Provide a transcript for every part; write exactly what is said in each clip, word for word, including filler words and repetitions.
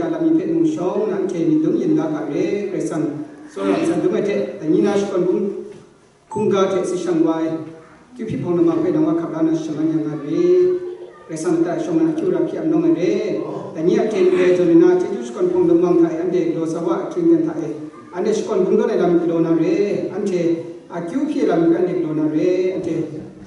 lam mi hpe mung shawng na anhte myit dum yin la ga re, Karai Kasang, tsawra san dum ai hte, dai ni na shakawn bung hkungga hte si shang wa ai, kyu hpyi hpawng lamang hpe nang wa hkap la na shaman yang nga re. Karai Kasang lata e shawng na akyu ra hpyi am nawng ai re. Dai ni a hte ndai zawn na chyeju shakawn hpawng lamang hta e anhte galaw sa wa ahkying dan hta e, anhte shakawn bung dawn ai lam galaw na re, anhte akyu hpyi ai lam hpe anhte galaw na re, anhte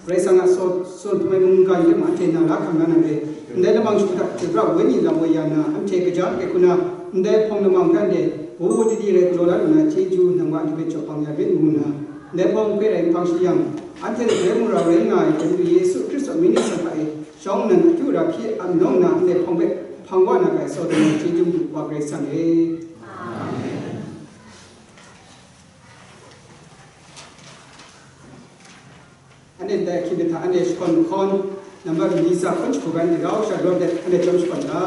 Karai Kasang a saw, saw htum ai mungga yu hte mung anhte na la hkam la na re. Ndai lamang shagu hta, Chyoi pra Wenyi lam woi ya na, anhte kaja kai hku na, ndai hpawng lamang hpe anhte, wu wu di di rai galaw la lu na, chyeju nang wa anhte hpe jaw bang ya rit ngu nna, ndai hpawng hpe rai n hpang shi yang, anhte hte grai mung ra rai nga ai, Karai Yesu Hkristu a myit ni san hta e, shawng nnan akyu ra hpyi am nawng nna, ndai hpawng hpe hpang wa na ga ai saw dum ai chyeju madu wa Karai Kasang e. Anhte ndai ahkying hta anhte shakawn hkawn, nambat mali tsa hkawn jahku bai anhte rau sha rawt let anhte chyawm shakawn ga.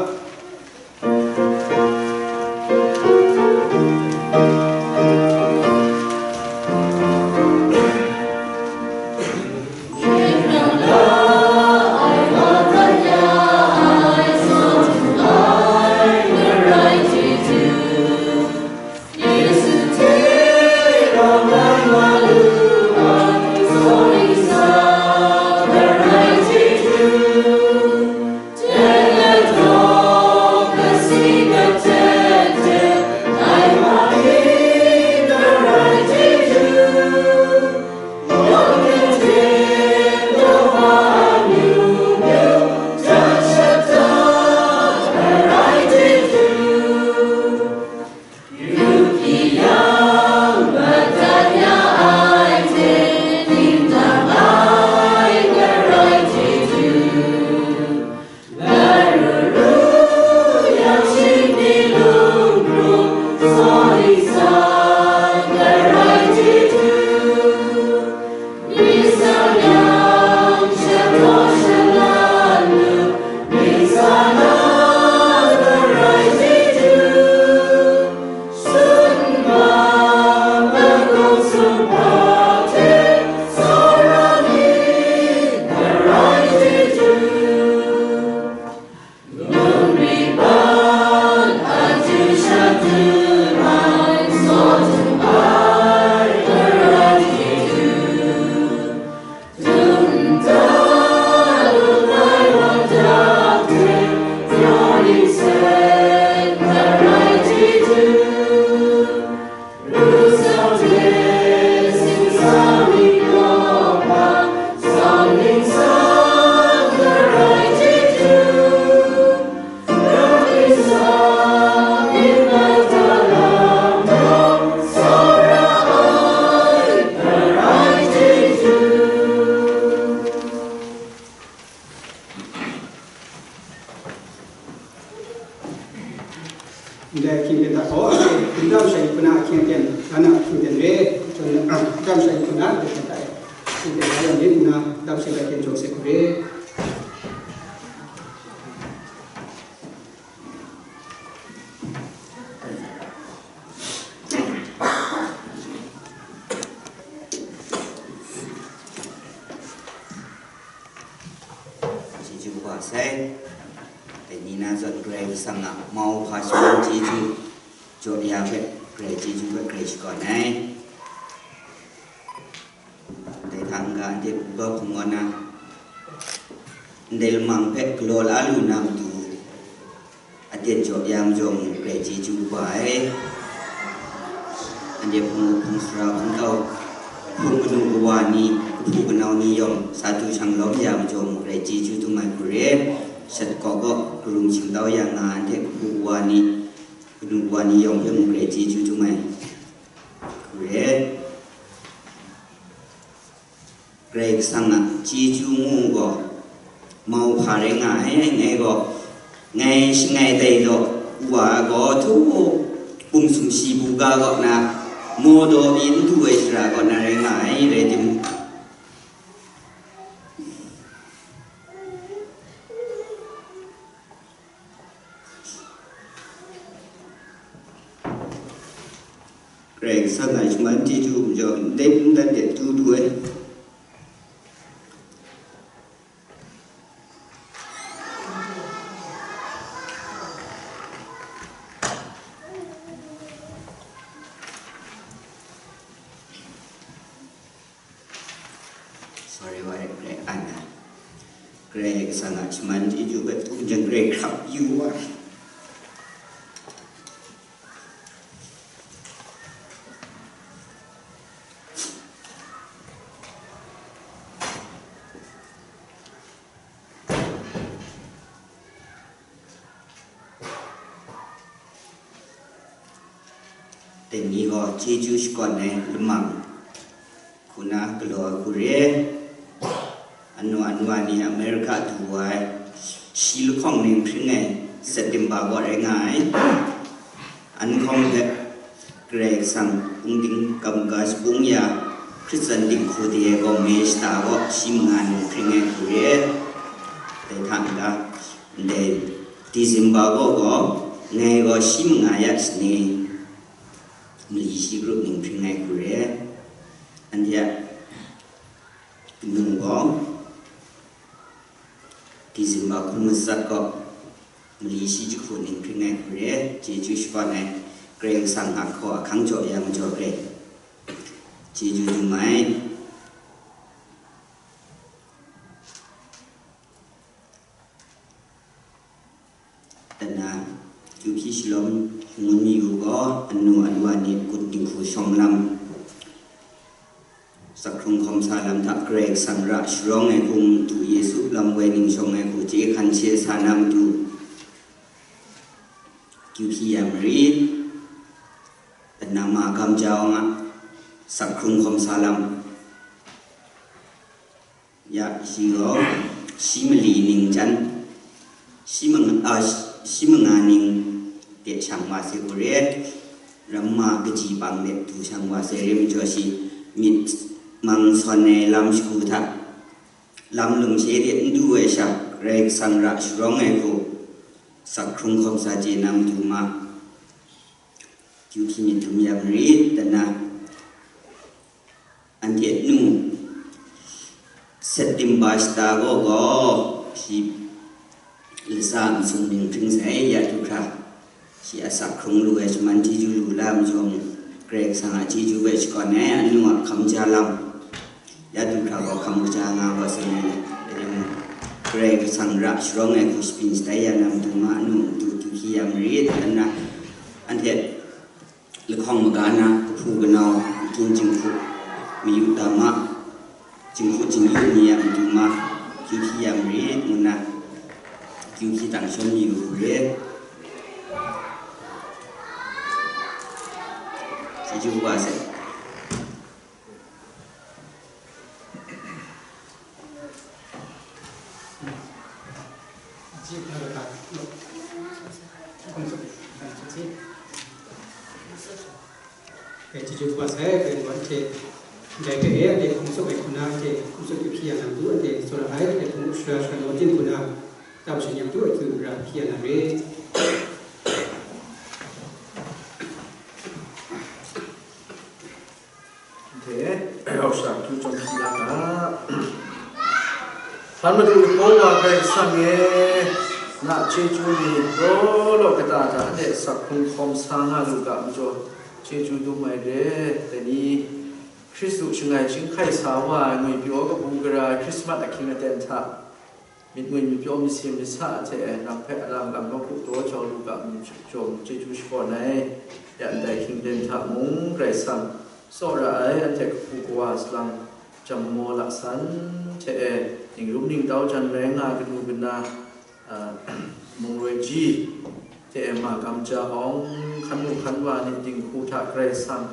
Ndai ahkying ten hta gaw, ndam shai hku na ahkying ten, dan a ahkying ten re, ndam shai hku na, ahkying ten hta e, ahkying ten la yang myit nna, ndam shai bai ten jaw se hku re. Chyeju kaba sai, dai ni na zawn Karai Kasang a mau hpa shadawn chyeju, jaw ya hpe, Karai chyeju hpe Karai shakawn ai. Dai hta n-ga anhte hpung hpung wa na, ndai lamang hpe galaw la lu na matu, aten jaw ya majaw mung, Karai chyeju kaba ai. Anhte hpung hpung sara hpung kau, hpung kanu kawa ni, kahpu kanau ni yawng sa du shang lawm ya majaw mung, Karai chyeju dum ai hku re. Shat kaw kaw karung shingtau ya nga, anhte kahpu kawa ni, kanu kawa ni yawng hpe mung, Karai chyeju dum ai hku re. Karai Kasang a chyeju ngu gaw, mau hpa rai nga ai, ngai gaw, ngai shangai tai daw wa gaw, htu bung sumshi buga kaw na, maw daw pyi n du ai shara kaw na rai nga ai, rai timung, Karai Kasang a shaman chyeju majaw ndai hpung dan de du du ai. Karai Kasang a shaman chyeju hpe htung jang grai hkrap yu wa. Dai ni gaw chyeju shakawn ai lamang hku na galaw ai hku re. Anu anu wa ni America du wa ai, shi lahkawng ning hpring ai September gaw rai nga ai. An hkawng hpe Karai Kasang hpung ding kam ga shapung ya, Hkristan dinghku de ai gaw me shata gaw shi manga ning hpring ai hku re. Dai hta n-ga, ndai December gaw gaw, ngai gaw shi manga ya shani, mali shi grup ning hpring ai hku re. Anhte a kanu gaw, December hkun matsat gaw, mali shi jahku ning hpring ai hku re, chyeju shakawn ai, Karai Kasang a hkaw a hkang jaw ya majaw re, chyeju dum ai. Dana, Kyu hpyi shalawm shangun mi u gaw, anu anu wa ni kut dinghku shawng lam, sakhkrung hkawm sa lam hta Karai Kasang ra sharawng ai hku, Madu Yesu lam woi ning shawng ai hku, chye hkan she sa na matu, Kyu hpyi ya marit. Dana, ma gam ja wa nga, sakhkrung hkawm sa lam. Ya, shi gaw, shi mali ning jan, shi manga, a, shi manga ning de shang wa sai hku re, ramma kaji pang de du shang wa sai re majaw shi, myit mang sawn ai lam shagu hta, lam lum she de n du ai sha, Karai Kasang ra sharawng ai hku, sakhkrung hkawm sa chye na matu ma, Kyu hpyi myit dum ya marit, dana, anhte nu, September shata gaw gaw, shi lasa nsum ning hpring sai, ya du hkra, shi a sakhkrung lu ai shaman chyeju lu la majaw, Karai Kasang a chyeju hpe shakawn ai, anu a hkam ja lam, ya du hkra gaw hkam kaja nga gaw sai, Karai Kasang ra sharawng ai hku shapring shatai ya na matu ma, anu matu du hkye ya marit, nna anhte lahkawng maga na, kahpu kanau, ahkying jinghku, mayu dama, jinghku jingyu ni a matu ma, Kyu hpyi ya marit, ngu nna, Kyu hpyi tang shawng mi u re. Chyeju kaba sai. Dai chyeju kaba sai, dai wan hte, dai hpe e, dai hpung suk ai hku na, dai hpung suk akyu hpyi ya na matu, dai tsawra ai, dai hpung sara sara naw din hku na, tau shanyak tu akyu ra hpyi ya na re. Hte, rau sha akyu chyawm hpyi la ga. Hpan madu Yehova Karai Kasang e, na chyeju ni law law kata hta anhte sakhkrung hkawm sa nga lu ga majaw, chyeju dum ai re. Dai ni, Hkristu shangai chyinghkai sa wa ai ngwipyaw kabu gara ai Hkrismat ahkying aten hta, myit ngwin myit pyaw, myit sin myit sa hte nang hpe alang lam nawku daw jau lu ga, myit chyawm chyeju shakawn ai. Ya ndai hkying ten hta mung Karai Kasang tsawra ai, anhte kahpu kawa salang jam maw laksan hte e, ningrum ningtau jan rai nga kanu kana, a, mungroi ji hte e, ma gam ja awng, hkan mu hkan wa ni dinghku hta Karai Kasang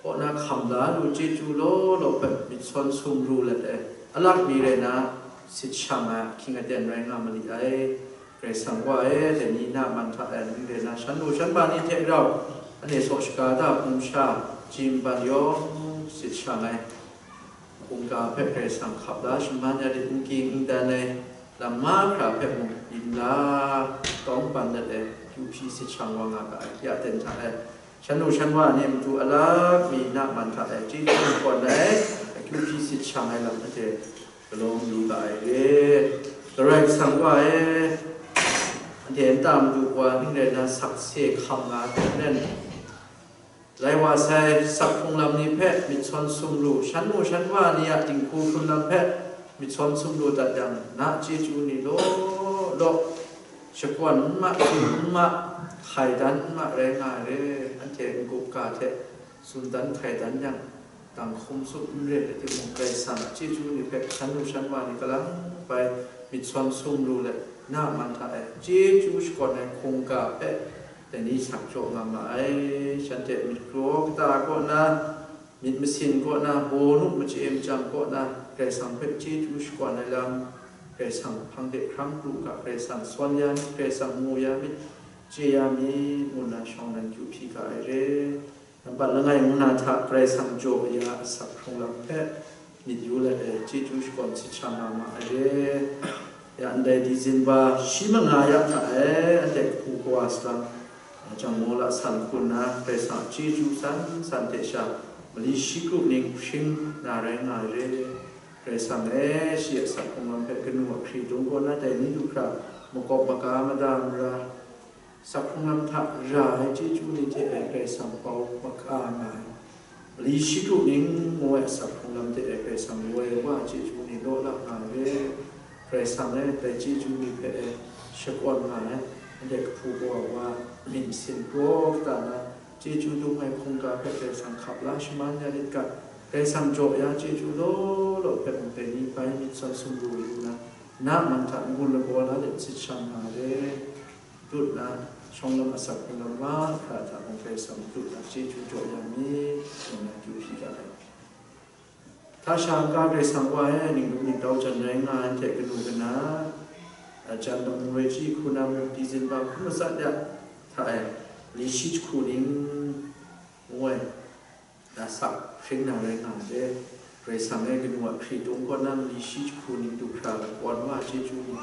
kaw na hkam la lu chyeju law law hpe myit sawn sumru let ai, alak mi rai na, sit shang ai ahkying aten rai nga ma li ai. Karai Kasang wa e, dai ni na man hta e ning rai na, shan lu shan ma ni hte rau, anhte saw shaga da hpung sha, jim ban yawng sit shang ai, hkungga hpe Karai Kasang hkap la shaman ya lit, n ging n dan ai, lam mahkra hpe mung yin la, tawng ban let ai, kyu hpyi sit shang wa nga ga ai, ya ten hta e, shan lu shan wa ni matu alak mi na man hta e, chyeju kawn ai, akyu hpyi sit shang ai lam hte, galaw mayu ga ai re. Karai Kasang wa e, anhte nta madu wa ning rai na, sakse hkam nga ai hte maren, lai wa sai sakhkrung lam ni hpe myit sawn sumru, shan mu shan wa ni a dinghku hkrun lam hpe Myit sawn sumru dat yang, na chyeju ni law law, shakwan n ma, hpyi n ma, hkai dan n ma rai nga ai re, anhte n-gup ga hte tsun dan hkai dan yang, dang hkum tsup n re ai timung, Karai Kasang a chyeju ni hpe shan nu shan wa ni kalang bai myit sawn sumru let na man hta e chyeju shakawn ai hkungga hpe dai ni sak jaw nga ma ai. Shanhte myit kraw kata kaw na, myit masin kaw na, bawnu machye machyang kaw na, Karai Kasang hpe chyeju shakawn ai lam, Karai Kasang hpang de hkrang pru ga, Karai Kasang sawn ya myit, Karai Kasang mu ya myit, chye ya myit, ngu nna shawng nnan kyu hpyi ga ai re. Nampat langai ngu na hta Karai Kasang jaw ya asak hkrung lam hpe myit yu let ai chyeju shakawn sit sha nga ma ai re. Ya ndai Disemba shi manga ya hta e, anhte kahpu kawa salang, Jangmaw la san hku nna, Karai Kasang a chyeju san san hte sha mali shi kru ning hpring na rai nga ai re. Karai Kasang e, shi a sak hkrung lam hpe kanu a hkri dung kaw na dai ni du hkra, makawp maga mada mara, sak hkrung lam hta ra ai chyeju ni hte e Karai Kasang bau maka nga ai. Mali shi kru ning ngu ai asak hkrung lam hte e Karai Kasang woi wa chyeju ni law la nga ai. Karai Kasang e dai chyeju ni hpe e shakawn nga ai, anhte kahpu kawa wa myit masin kraw kata na chyeju dum ai hkungga hpe Karai Kasang hkap la shaman ya lit ga, Karai Kasang jaw ya chyeju law law hpe mung dai ni bai myit sawn sumru yu na, na man hta n-gun lagaw la let sit sha nga ai. Dut na, shawng lam asak hkrung lam mahkra hta mung Karai Kasang dut na chyeju jaw ya myit, ngu na kyu hpyi ga ai. Hta sha n-ga Karai Kasang wa e, ningdum ningtau jan rai nga ai hte kanu kana, a, jan dawn ningri chyi hku na mung Disemba hkun matsat ya hta e, li shi jahku ning ngu ai, na sak hpring na rai nga ai. Karai Kasang e kanu a hkri dung kaw na mali shi jahku ning du hkra lakawn wa chyeju ni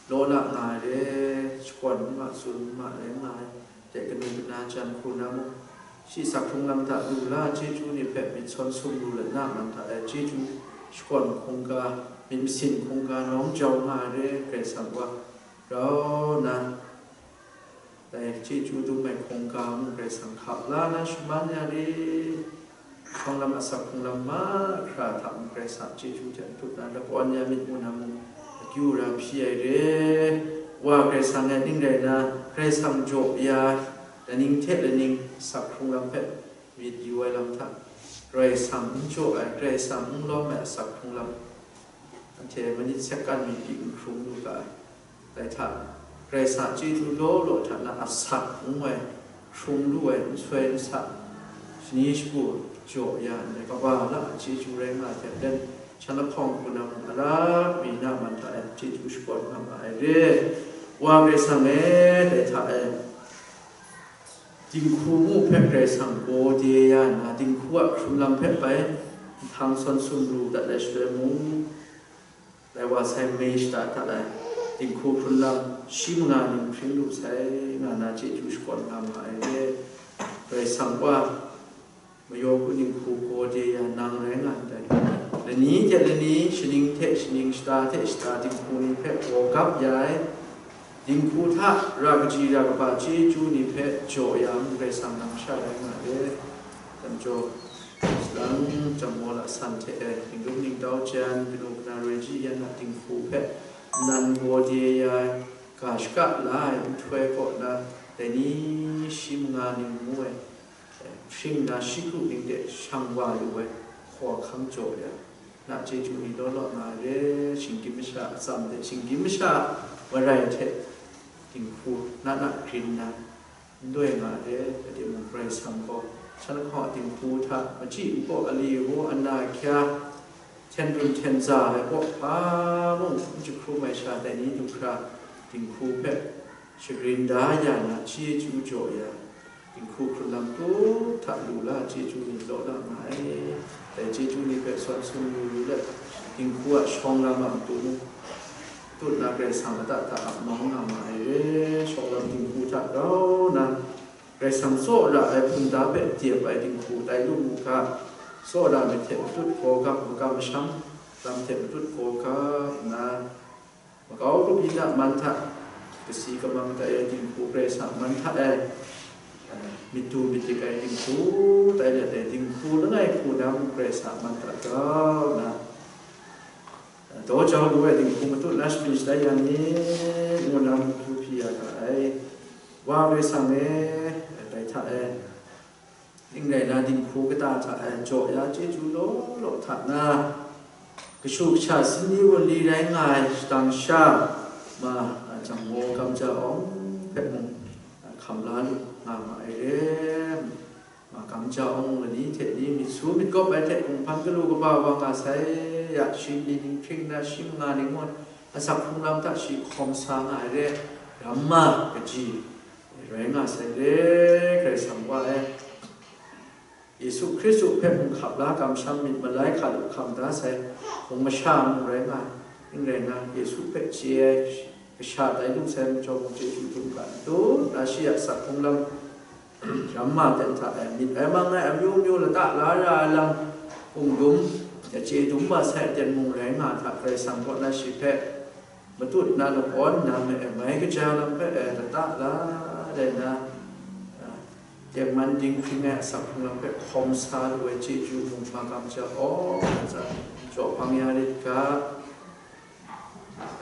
law la nga ai re, shakawn n ma, tsun n ma rai nga ai. Dai kanu kana jan hku na mung, shi sak hkrung lam hta lu la chyeju ni hpe myit sawn sumru let na man hta e chyeju shakawn hkungga, myit masin hkungga nawng jau nga ai re, Karai Kasang wa rau na. Dai chyeju dum ai hkungga mung Karai Kasang hkap la na shaman ya re. Shawng lam asak hkrung lam mahkra hta mung Karai Kasang chyeju hte n tut na lakawn ya myit ngu na mung akyu ra hpyi ai re. Wa Karai Kasang e ning rai na, Karai Kasang jaw ya, laning hte laning sak hkrung lam hpe myit yu ai lam hta, Karai Kasang n jaw ai, Karai Kasang n lawm ai asak hkrung lam, anhte manit sek kan mi pyi n hkrum lu ga ai. Dai hta, Karai Kasang a chyeju law law hta na asak ngu ai, hkrum lu ai, n soi n sa, shani shagu jaw ya ndai kaba la a chyeju rai nga ai hte maren, shan lahkawng hku na mung alak mi na man hta e chyeju shakawn nga ma ai re. Wa Karai Kasang e, dai hta e, dinghku mu hpe Karai Kasang gaw de ya nna, dinghku a hkrun lam hpe bai nhtang sawn sumru dat ai shaloi mung, dai wa sai mei shada hta e dinghku hkrun lam shi manga ning hpring lu sai nga na chyeju shakawn nga ma ai re. Karai Kasang wa, mayaw ku dinghku gaw de ya nang rai nga ndai. Lani hte lani, shaning hte shaning, shata hte shata dinghku ni hpe gaw gap ya ai. Dinghku hta ra kaji ra kaba chyeju ni hpe jaw ya ai Karai Kasang nang sha rai nga ai. Dai majaw, salang jangmaw la san hte e, ningdum ningtau jan, kanu kana roi ji yan a dinghku hpe nan gaw de ya ai, ga shaka la ai nhtoi kaw na, dai ni shi manga ning ngu ai, hpring na shi kru ning de shang wa yu ai, hkawa hkang jaw ya, na chyeju ni law law nga ai re, shinggyim masha a atsam hte shinggyim masha a marai hte dinghku na na grin na, n doi nga ai re, rai timung, Karai Kasang gaw, shan lahkawng a dinghku hta, machyi npu, ali wu, ana hkya, hten run hten za ai kaw, hpa mung n jahkrum ai sha, dai ni du hkra, dinghku hpe shagrin da ya na, chyeju jaw ya, dinghku hkrun lam tup hta lu la, chyeju ni law la nga ai. Dai chyeju ni hpe sawn sumru let, dinghku a shawng lam a matu mung, tut na Karai Kasang lata hta ap nawng nga ma ai re. Shawng lam dinghku hta grau na, Karai Kasang tsawra ai hpunda hpe dep ai dinghku tai lu mu ga, tsawra myit hte matut gaw gap, makam masham lam hte matut gaw gap nna, makau kabyin a man hta, kasi kamang tai ai dinghku Karai Kasang man hta e, myit du myit dik ai dinghku tai let ai dinghku langai hku na mung Karai Kasang man hta grau nna, Daw jau lu ai dinghku matut na shapring shatai ya ni, ngu na mung hpyi ya ga ai. Wa Karai Kasang e, dai hta e, ning rai na dinghku kata hta e jaw ya chyeju law law hta na, kashu kasha sini wunli rai nga ai shadang sha ma, jangmaw kamja awng hpe mung hkam la lu nga ma ai re. Ma kamja awng lani hte ni myit su myit gawp ai hte, hpung hpan galu kaba wa nga sai ya, shi ni dinghpring na shi manga ni ngu ai, asak hkrung lam hta shi hkawm sa nga ai re, ramma kaji rai nga sai re, Karai Kasang wa e. Yesu Hkristu hpe mung hkap la kamsham myit malai hkra lu hkam da sai, hpung masha mung rai nga ai, ning rai na, Yesu hpe chye ai kasha tai lu sai majaw mung chyeju dum ga n tu, na shi a asak hkrung lam, ramma ten hta e myit ai mang ai amyu myu lata la ra ai lam, hpung dum, chye dum wa sai ten mung rai nga hta, Karai Kasang kaw na shi hpe matut na lakawn na ma e, mai kaja lam hpe e lata la rai na, tengman dinghpring ai asak hkrung lam hpe hkawm sa lu ai chyeju mung ma kamja awng, jaw hpang ya rit ga.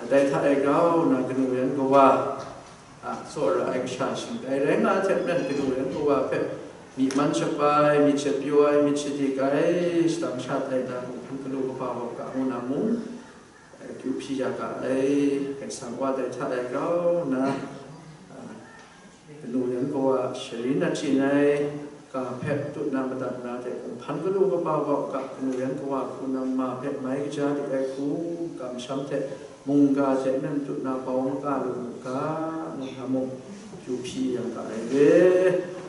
Dai hta e grau na kanu yan kawa a tsawra ai kasha shing ai rai nga ai hte maren, kanu yan kawa hpe myi man shapai, myit shapyaw ai, myit shadik ai, shadang sha tai na, hpung hpan galu kaba wa ga ngu na mung, akyu hpyi ya ga ai. Karai Kasang wa dai hta e grau na, kanu yan kawa sharin achyin ai ga hpe tut na madat na hte, hpung hpan galu kaba wa u ga, kanu yan kawa hku na ma hpe mai kaja di ai hku, kamsham hte mungga hte maren tut na bau maka lu mu ga, ngu na mung akyu hpyi ya ga ai re.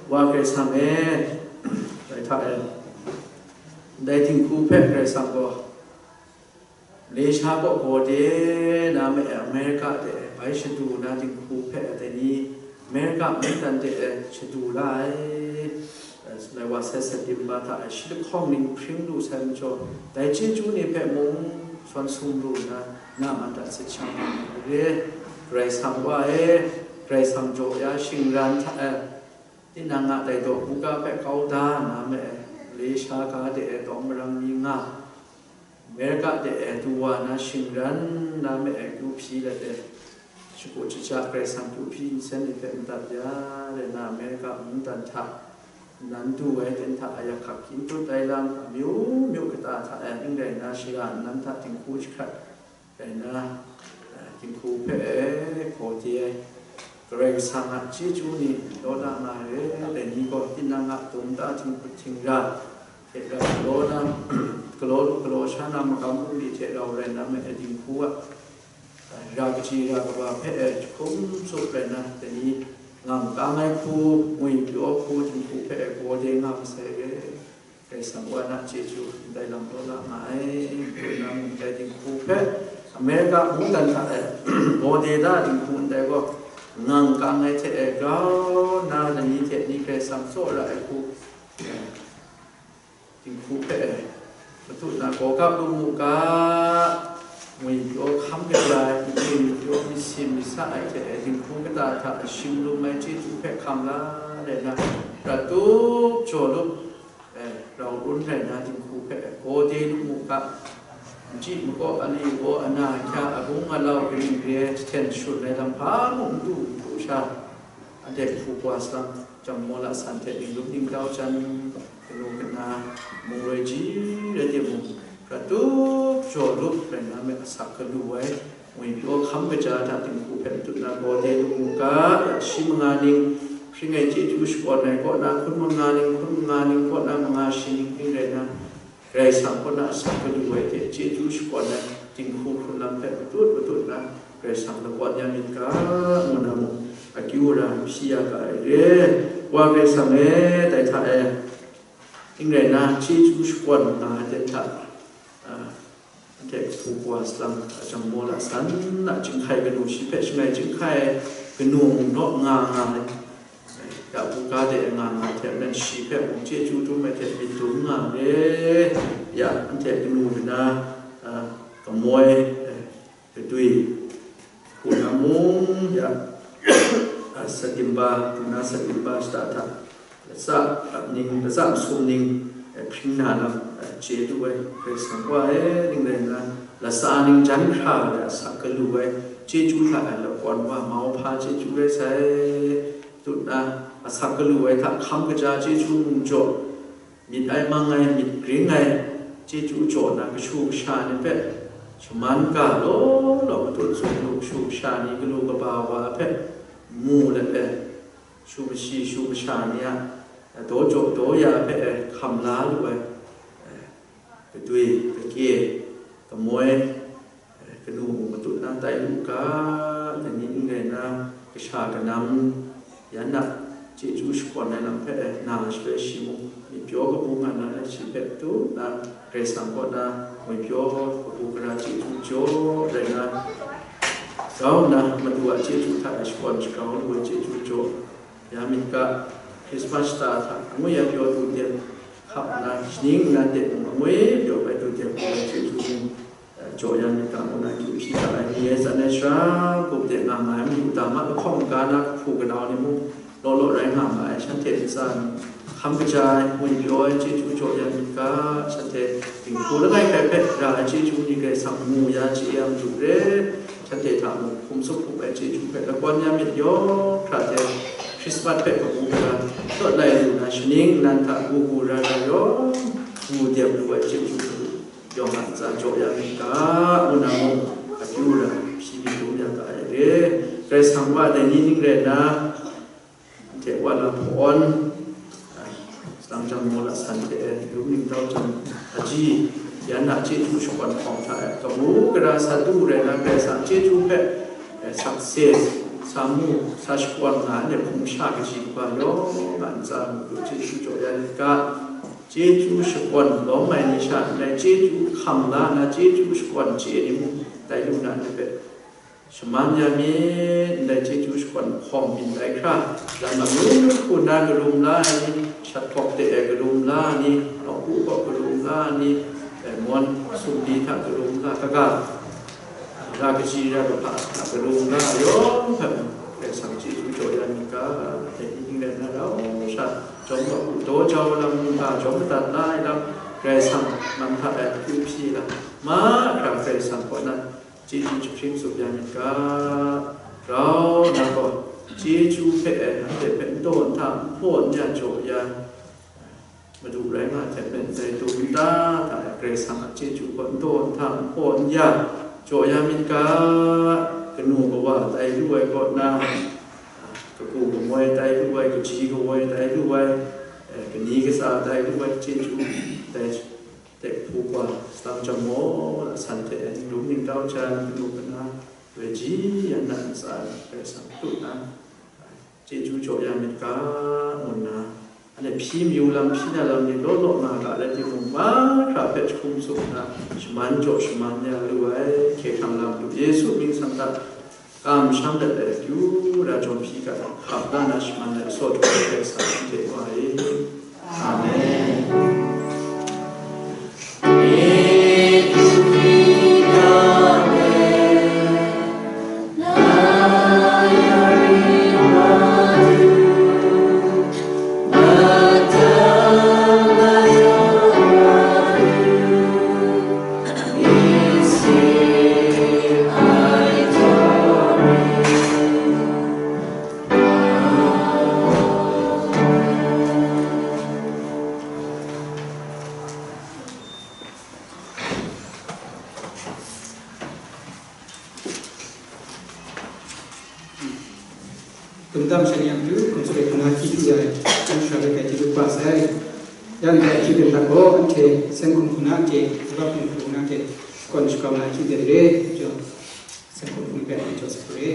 Wa Karai Kasang e, dai hta e, ndai dinghku hpe Karai Kasang gaw Malaysia kaw gaw de na ma e, America de bai shadu na dinghku hpe dai ni, America mungdan de shadu la ai. Shaloi wa sai September hta e shi lahkawng ning hpring lu sai majaw, dai chyeju ni hpe mung sawn sum lu nna, na man hta sit shang nga ai re. Karai Kasang wa e, Karai Kasang jaw ya shingran hta e, tinang a dai daw buga hpe kau da na ma e, Malaysia ga de e tawng marang mi nga, America de e du wa na shingran na ma e, kyu hpyi let e, shagu shaja Karai Kasang kyu hpyi nsen ni hpe madat ya rai na, America mungdan hta nan du ai ten hta ayak hkak hkying tut ai lam, amyu myu kata hta e ning rai na, shara nnan hta dinghku jahkrat rai na, dinghku hpe e gaw de ai, Karai Kasang a chyeju ni law na nga ai re. Dai ni gaw tinang a dum ta htinghkut htingra hte rau galaw na, galaw lu galaw sha na, magam bungli hte rau rai na ma e, dinghku a ra kaji ra kaba hpe e jahkum tsup rai na, dai ni ngang kang ai hku, ngwi pyaw hku, dinghku hpe e gaw de nga masai re. Karai Kasang wa na chyeju ndai lam law la nga ai, ngu na mung dai dinghku hpe America mungdan hta e gaw de da dinghku ndai gaw, ngang kang ai hte e grau na, lani hte ni Karai Kasang tsawra ai hku, dinghku hpe e matut na gaw gap lu mu ga, ngwi pyaw hkam kaja ai, ngwi pyaw myit sin myit sa ai hte e dinghku kata hta shim lum ai chyeju hpe hkam la rai na, prat tup jaw lup, rau run rai na dinghku hpe gaw de lu mu ga, nchyi makaw, ali gaw, ana ahkya, abung alau, kaning re ai jahten shun ai lam hpa mung n du n du sha, anhte hpu wa salang, jangmaw lasan hte ninglup ningtau jan, kanu kana, mungroi ji rai timung, prat tup jaw lup rai na me asak galu ai, ngwi pyaw hkam kaja hta dinghku hpe matut na gaw de lu mu ga, ya shi manga ning, hpring ai chyeju shakawn ai kaw na hkun manga ning, hkun manga ning kaw na manga shi ning ning rai na, Karai Kasang kaw na asak galu ai hte chyeju shakawn ai dinghku hkrun lam hpe matut matut na Karai Kasang lakawn ya myit ga, ngu na mung akyu ara hpyi ya ga ai re. Wa Karai Kasang e, dai hta e, ning rai na, chyeju shakawn nga ai ten hta, a, anhte kahpu kawa salang, a, jangmaw lasan a, chyinghkai kanu, shi hpe shangai chyinghkai ai kanu mung naw nga nga ai, ya buga de nga nga ai hte maren, shi hpe mung chyeju dum ai hte myit dum nga re, ya anhte kanu kana, a, kamoi, a, kadwi, hku na mung, ya, a, September, du na September shata hta, latsa, a, ning, latsa masum ning, e, hpring na lam, e, chye lu ai, Karai Kasang wa e, ning rai nna, Latsa ning jan hkra ai asak galu ai chyeju hta e lakawn wa mauhpa chyeju rai sai, tut na, asak galu ai hta hkam kaja chyeju mung jaw, myit ai mang ai, myit gring ai chyeju jaw na kashu kasha ni hpe shaman ga law law matut tsun lu, kashu kasha ni galu kaba wa hpe mu let e, shu mashi shu masha ni a daw jaw daw ya hpe e hkam la lu ai, kadwi, kakye, kamoi, kanu mung matut na tai lu ga, dai ni n rai na, kasha kanam, yan na chyeju shakawn ai lam hpe na shaloi shi mung, myit pyaw kabu nga na ai shi hpe tut na, Karai Kasang kaw na ngwipyaw kabu gara chyeju jaw rai na, grau nna Madu a chyeju hta e shakawn shagrau lu ai chyeju jaw ya myit ga, Krismas shata hta angwi ai pyaw du dem hkap nna, shaning nnan de mung angwi pyaw ai du dem hkap ai chyeju mung, eh, jaw ya myit ga, ngu na kyu hpyi ga ai, ni ai zan ai sara gup de nga nga ai, madu dama lahkawng maga na kahpu kanau ni mung law law rai nga nga ai, shanhte ntsa ni hkam kaja ai, ngwipyaw ai chyeju jaw ya myit ga, shanhte dinghku langai hkrai hpe ra ai chyeju ni Karai Kasang mu ya chye ya matu re, shanhte hta mung hkum tsup hkum ai chyeju hpe lakawn ya myit yawng hkra hte, Krismas hpe kabu gara tawt lai lu na, shaning nnan hta gu gu ra ra yawng mu dem lu ai chyeju hpe yawng a ntsa jaw ya myit ga, ngu na mung akyu ra hpyi myit dum ya ga ai re. Karai Kasang wa dai ni ning rai nna, Hte wa na hpawn, Salang Jang Maw La San hte e, Lum Ningtau Jan Aji, yan na chyeju shakawn hkawng hta e, kabu gara sa du rai na Karai Kasang chyeju hpe, e, sakse, sa mu, sa shakawn nga ai hpung sha kaji kaba yawng a ntsa matu chyeju jaw ya ai ga, chyeju shakawn lawm ai ni sha ndai chyeju hkam la na, chyeju shakawn chye ni mung tai lu na ni hpe, shaman ya mi, ndai chyeju shakawn hkawng byin ai hkra, lam amyu myu hku na karum la ai ni, shat hkawk de ai karum la ai ni, nawku kaw karum la ai ni, dai mawn sumri hta karum la, kaga, ra kaji ra kahpa hta karum la ai yawng hpe, Karai Kasang chyeju jaw ya myit ga, dai ni ning rai na rau sha, jawm kabu daw jau lam mungga jawm madat la ai lam, Karai Kasang man hta e akyu hpyi lam, mahkra Karai Kasang kaw na, chyeju jahpring tsup ya myit ga, grau na gaw, chyeju hpe e, anhte hpe n daw n hta, n hpaw n ya jaw ya, Madu rai nga hte mung dai dum nta hta e Karai Kasang a chyeju gaw n daw n hta, n hpaw n ya jaw ya myit ga, kanu kawa tai lu ai kaw na, kagu kamoi tai lu ai, kaji kawoi tai lu ai, e, kani katsa tai lu ai chyeju, dai Tek hpu wa, Salang Jang Maw La San hte e, Lum Ningtau Jan kanu kana, Reji yan na ntsa Karai Kasang tu na, chyeju jaw ya myit ga, ngu nna, anhte hpyi mayu lam, hpyi na lam ni law law nga ga rai timung, mahkra hpe jahkum tsup nna, shaman jaw shaman ya lu ai, hkye hkrang lam lu, Yesu mying san hta, kamsham let ai akyu ra jawm hpyi ga, hkap la na shaman ai, saw hkrai ai Karai Kasang hte wa e. Amen. Kungdam sha ni a matu, hkum tsup ai hpung na hkyi hkyu ya ai, hpung sha rai kai hte lu kaba sai. Ya ndai ahkyu ten hta gaw, anhte Seng Hkum hpung na hte, Wunpawng Hpung hpung na hte, shakawn shakau na ahkyu ten re, jaw, Seng Hkum hpung hpe anhte jaw sagu re.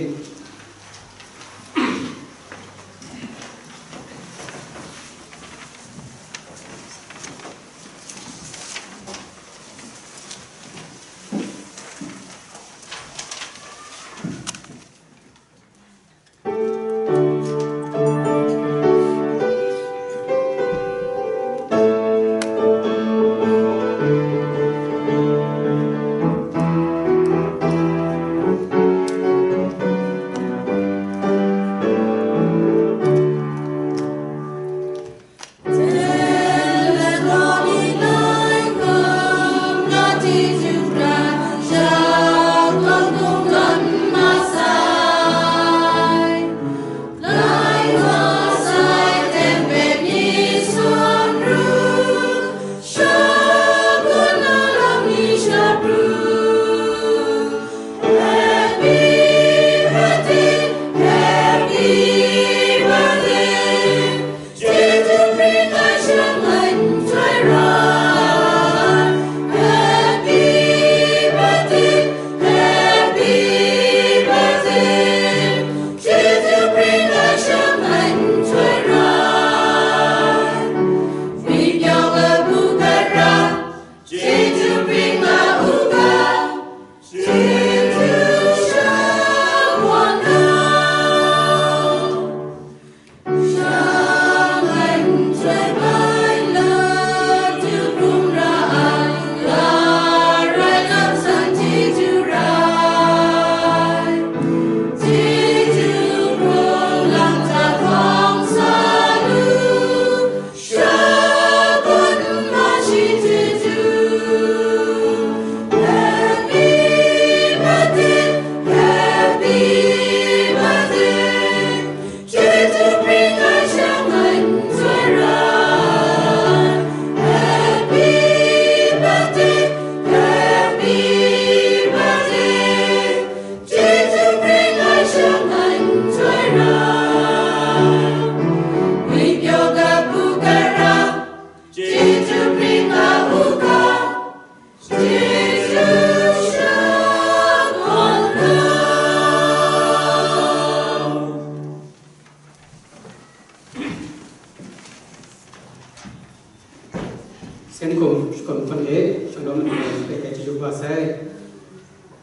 Yan gaw shakawn hpawt e, shalom, anhte hpe chyeju kaba sai.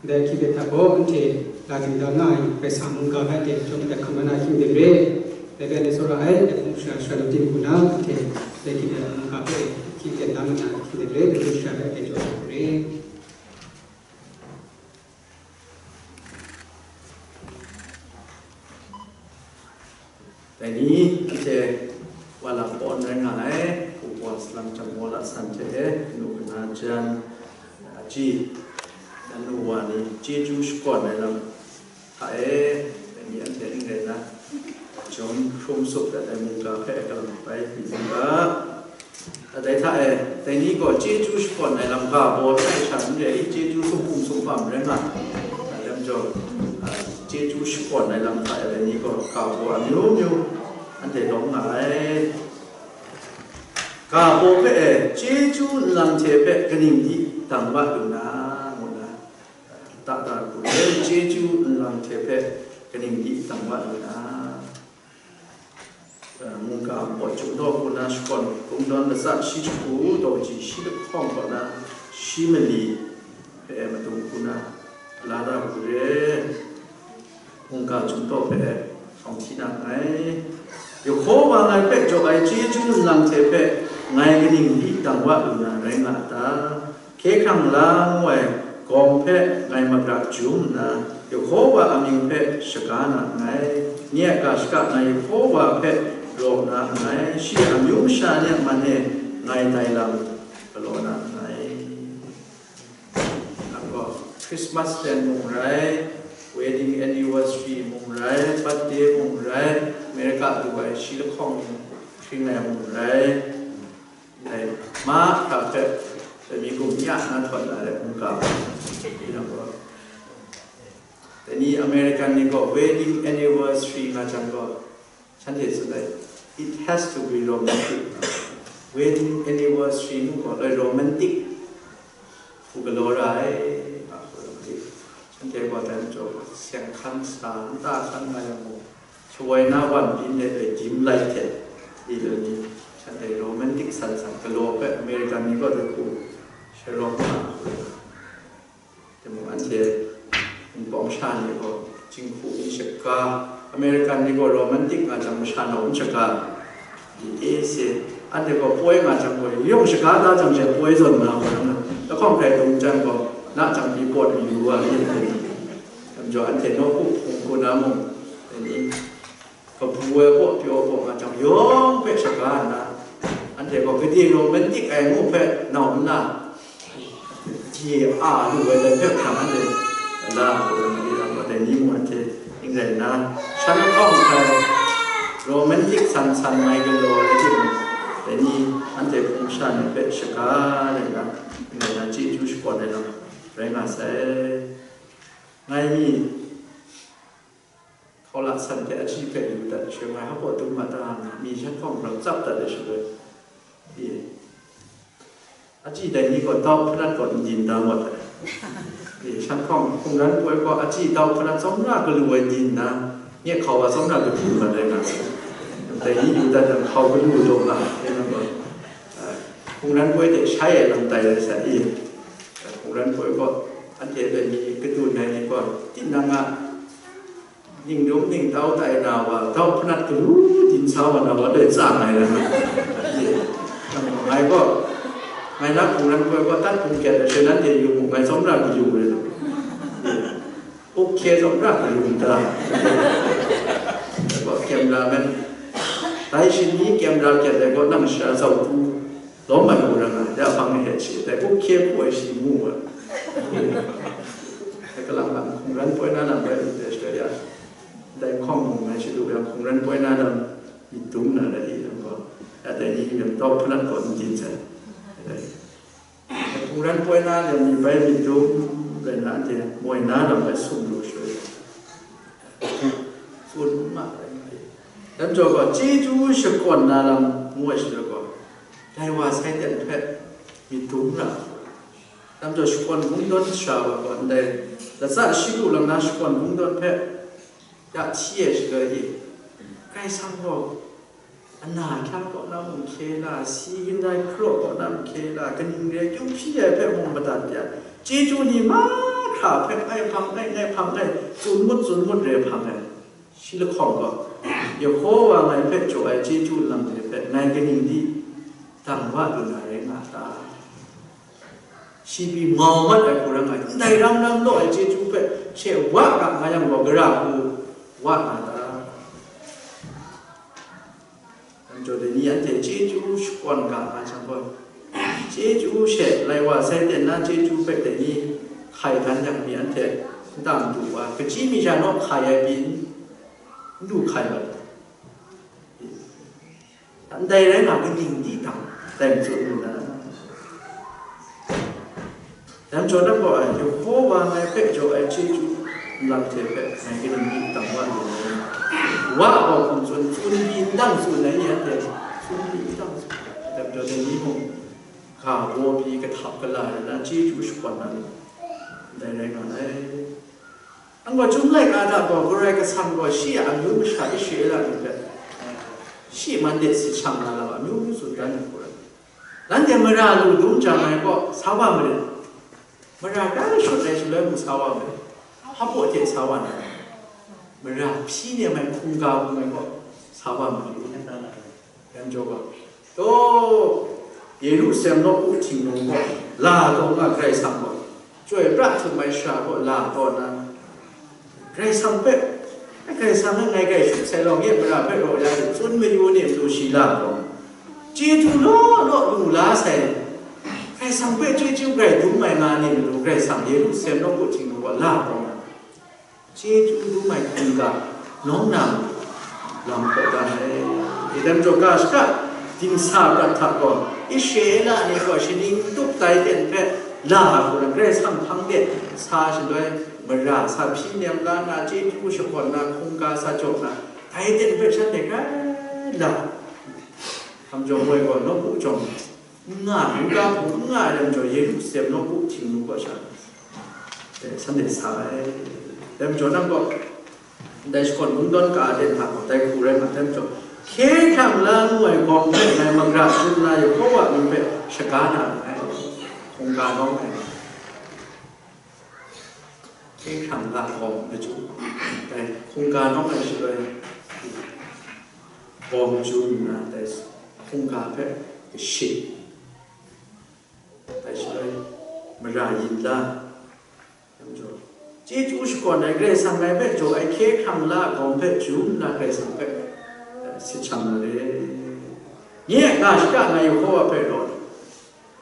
Ndai hkying hte hta gaw, anhte la ding da nga ai Karai Kasang mungga hpe anhte chyawm dat hkam na hkying hte re, dai hpe anhte tsawra ai, dai hpung shara shara tim hku na, anhte dai hkying hte mungga hpe hkying hte na nga na hkying hte re, dai hpung shara hpe anhte chyawm dat re. Dai ni, anhte wa lam pawn rai nga ai, Hpungpawng Salang Chyam Maw Lat San hte, kanu kana jan, aji, nanu wa ni, chyeju shakawn ai lam hta e, dai ni anhte ning rai na, jawm hkrum sup dat ai mungga hpe galang bai hpyi u ga. Dai hta e, dai ni gaw chyeju shakawn ai lam ga baw sai sha n re i, chyeju sumhpum sumhpam rai nga, a, lam jaw, a, chyeju shakawn ai lam hta e, dai ni gaw ga baw amyu myu anhte lawm nga ai. Ga baw hpe e, chyeju nlang hte hpe kaning di dang wa lu na, ngu na, ta ta hku e, chyeju nlang hte hpe kaning di dang wa lu na. Mungga npawt chyum daw hku na shakawn kungdawn latsa shi jahku daw ji shi lahkawng kaw na shi mali hpe madung hku na la da hku re, mungga chyum daw hpe hkawng hti na nngai. Yehkhawa ngai hpe jaw ai chyeju nlang hte hpe ngai kaning di dang wa lu na rai nga a ta? Hkye hkrang la ngu ai gawng hpe ngai magara jum nna, Yehkhawa amyu hpe shaga na nngai. Nye a ga shaka ngai Yehkhawa hpe raw na nngai, shi a amyu masha ni a man e ngai dai lam galaw na nngai. Nang gaw Christmas len mung rai, wedding anniversary mung rai, birthday mung rai, America lu ai shi lahkawng hkring ai mung rai, Ndai mahkra hpe, dai mi kum ya na htawn na de mungga, dai ni American ni gaw wedding anniversary nga jang gaw, shanhte tsun ai, "It has to be romantic." Wedding anniversary mung gaw loi romantic hku galaw ra ai, nga hku lam di. Shanhte gaw dai majaw gaw, seng hkan sa, nta hkan nga yang gaw, shawoi na wan byin de ai dim lai hte, i lu ni, shanhte romantic san san galaw hpe American ni gaw dai hku sharawng nga hku lam. Timung anhte Wunpawng sha ni gaw, jinghku ni shaga, American ni gaw romantic nga jang masha nau n shaga, di e se, anhte gaw poi nga jang gaw, yawng shaga da jang she poi zawn na gaw, lahkawng hkrai dung jang gaw, na jang pyi pawt yu wa, lam jaw anhte nawku hpung hku na mung, dai ni, kabu ai kaw pyaw kaw nga jang yawng hpe shaga nna, anhte gaw gade romantic ai ngu hpe nau nna, gye a lu ai dai hpe hkrang anhte la ai lam gaw dai ni mung anhte ning rai nna, shan lahkawng hkrai romantic san san mai galaw ai timung, dai ni anhte hpung sha ni hpe shaga ai lam, ning rai nna chyeju shakawn ai lam rai nga sai. Ngai mi, hkaula san hte aji hpe yu dat, shing ai hpa dum ma ta nga, mi shan hpawng rau tsap dat ai shaloi, i, aji dai ni gaw dau hpanat gaw n din da wat ai. I, shan hpawng hkungran poi gaw aji dau hpanat tsawmra galu ai din da, nye hkau wa tsawmra galu mat ai nga sai. Dai ni yu dat yang hkau galu taw nga, e nang gaw, a, hkungran poi hte shai ai lam tai ai sai, i, hkungran poi gaw anhte dai ni kadun ai ni gaw, tinang a, Ningdum ningtau tai na wa, dau hpanat galu din sa wa na wa, dai tsa ngai rai. Ye. Ngai gaw, ngai na hkungran poi gaw, tat hkung kyat ai, she nanhte yu mu, ngai tsawmra galu rai. Ye. Ok, tsawmra galu ta. Gaw, cameraman. Dai shi ni camera kyat ai gaw, nang sha zau tu. Lawm mat lu ra nga, ya hpang e hte shi, dai up hkye hku ai shi mu ai. Dai kalang lang hkungran poi na lam rai lu de, shi ya, dai hkawng mung ngai shi lu yang, hkungran poi na lam myit dum na rai i lam gaw, ya dai ni lam tau hpanat gaw n din sai. Dai hkungran poi na lam ni bai myit dum rai na, anhte moi na lam bai sum lu shi rai. Tsun ma rai nga i. Dai majaw gaw, chyeju shakawn na lam ngu ai shi gaw, dai wa sai ten hpe myit dum ra. Dai majaw, shakawn kungdawn sha wa gaw, ndai latsa shi lu lang na shakawn kungdawn hpe ya hti ai shaloi i, Karai Kasang gaw Ana hkya kaw na mung hkye la, si gindai hkraw kaw na mung hkye la, kaning re kyu hpyi ai hpe mung madat ya, chyeju ni mahkra hpe ngai hpang ngai, ngai hpang ngai, tsun mut, tsun mut re hpang ai. Shi lahkawng gaw, Yehowa ngai hpe jaw ai chyeju lam de hpe ngai kaning di dang wa lu na rai nga ta? Shi pyi mau mat ai hku rai nga, ndai ram ram law ai chyeju hpe she wa ga nga yang gaw, gara hku wa nga ta? Anhte dai ni anhte chyeju shakawn ga nga jang gaw, chyeju she lai wa sai ten na chyeju hpe dai ni hkai dan yang mi anhte nta madu wa, kachyi mi sha naw hkai ai pyi n du hkai mat. Ndai rai nga, kaning di dang dai matsun lu na? Dai majaw na gaw, Yehowa ngai hpe jaw ai chyeju nlang hte hpe ngai kaning di dang wa lu ai? Wa gaw hkum tsun, tsun pyi n dang tsun ai ni anhte, tsun pyi n dang tsun. Dai majaw dai ni mung, ga baw pyi, kahtap kala ai na chyeju shakawn na, ndai rai nga ai. Anhte chyum laika hta gaw, Karai Kasang gaw shi a amyu masha Israela ni hpe, shi man de si shang na lam amyu myu tsun dan ai hku rai. Nanhte mara lu dum jang ai gaw, sa wa marit. Mara kra shut ai shaloi mung sa wa marit. Hpa hte sa wa na, mara hpyi nem ai hkungga hkung ai gaw, sa wa marit. Yan jaw gaw, taw, Yerusalem nawku htingnu gaw la taw nga, Karai Kasang gaw chyoi pra htum ai shara gaw la taw na, Karai Kasang hpe, Karai Kasang e ngai grai shut sai law, nye mara hpe raw ya de, tsun mayu ni matu shi la gaw, chyeju law law lu la sai, Karai Kasang hpe chyeju grai dum ai nga ni matu, Karai Kasang Yerusalem nawku htingnu gaw la taw na, chyeju dum ai hkungga nawng na lam hkaw dan ai. Dai majaw ga shaka, dingsa prat hta gaw, Israela ni gaw shaning tup tai ten hpe la hku na, Karai Kasang hpang de sa shaloi, mara sa hpyi nem la na, chyeju shakawn na, hkungga sa jaw na, tai ten hpe shanhte grai la. Hkam jawng moi gaw nawku jawng n nga, n ga hpung n nga ai lam jaw, Yerusalem nawku htingnu kaw sha, eh, shanhte sa ai. Dai majaw nang gaw, ndai shakawn kungdawn ka a ten hta gaw, dai hku rai nga, dai majaw, hkye hkrang la ngu ai gawng hpe ngai magara tsun na, Yehowa mying hpe shaga na nngai, hkungga nawng ai. Hkye hkrang la gawng machyu, dai hkungga nawng ai shaloi, gawng machyu nna, dai hkungga hpe kashi, dai shaloi mara yin la, chyeju shakawn ai Karai Kasang ngai hpe jaw ai hkye hkrang la gawng hpe chyu nna Karai Kasang hpe, eh, sit shang na re. Nye a ga shaka ngai Yehowa hpe raw,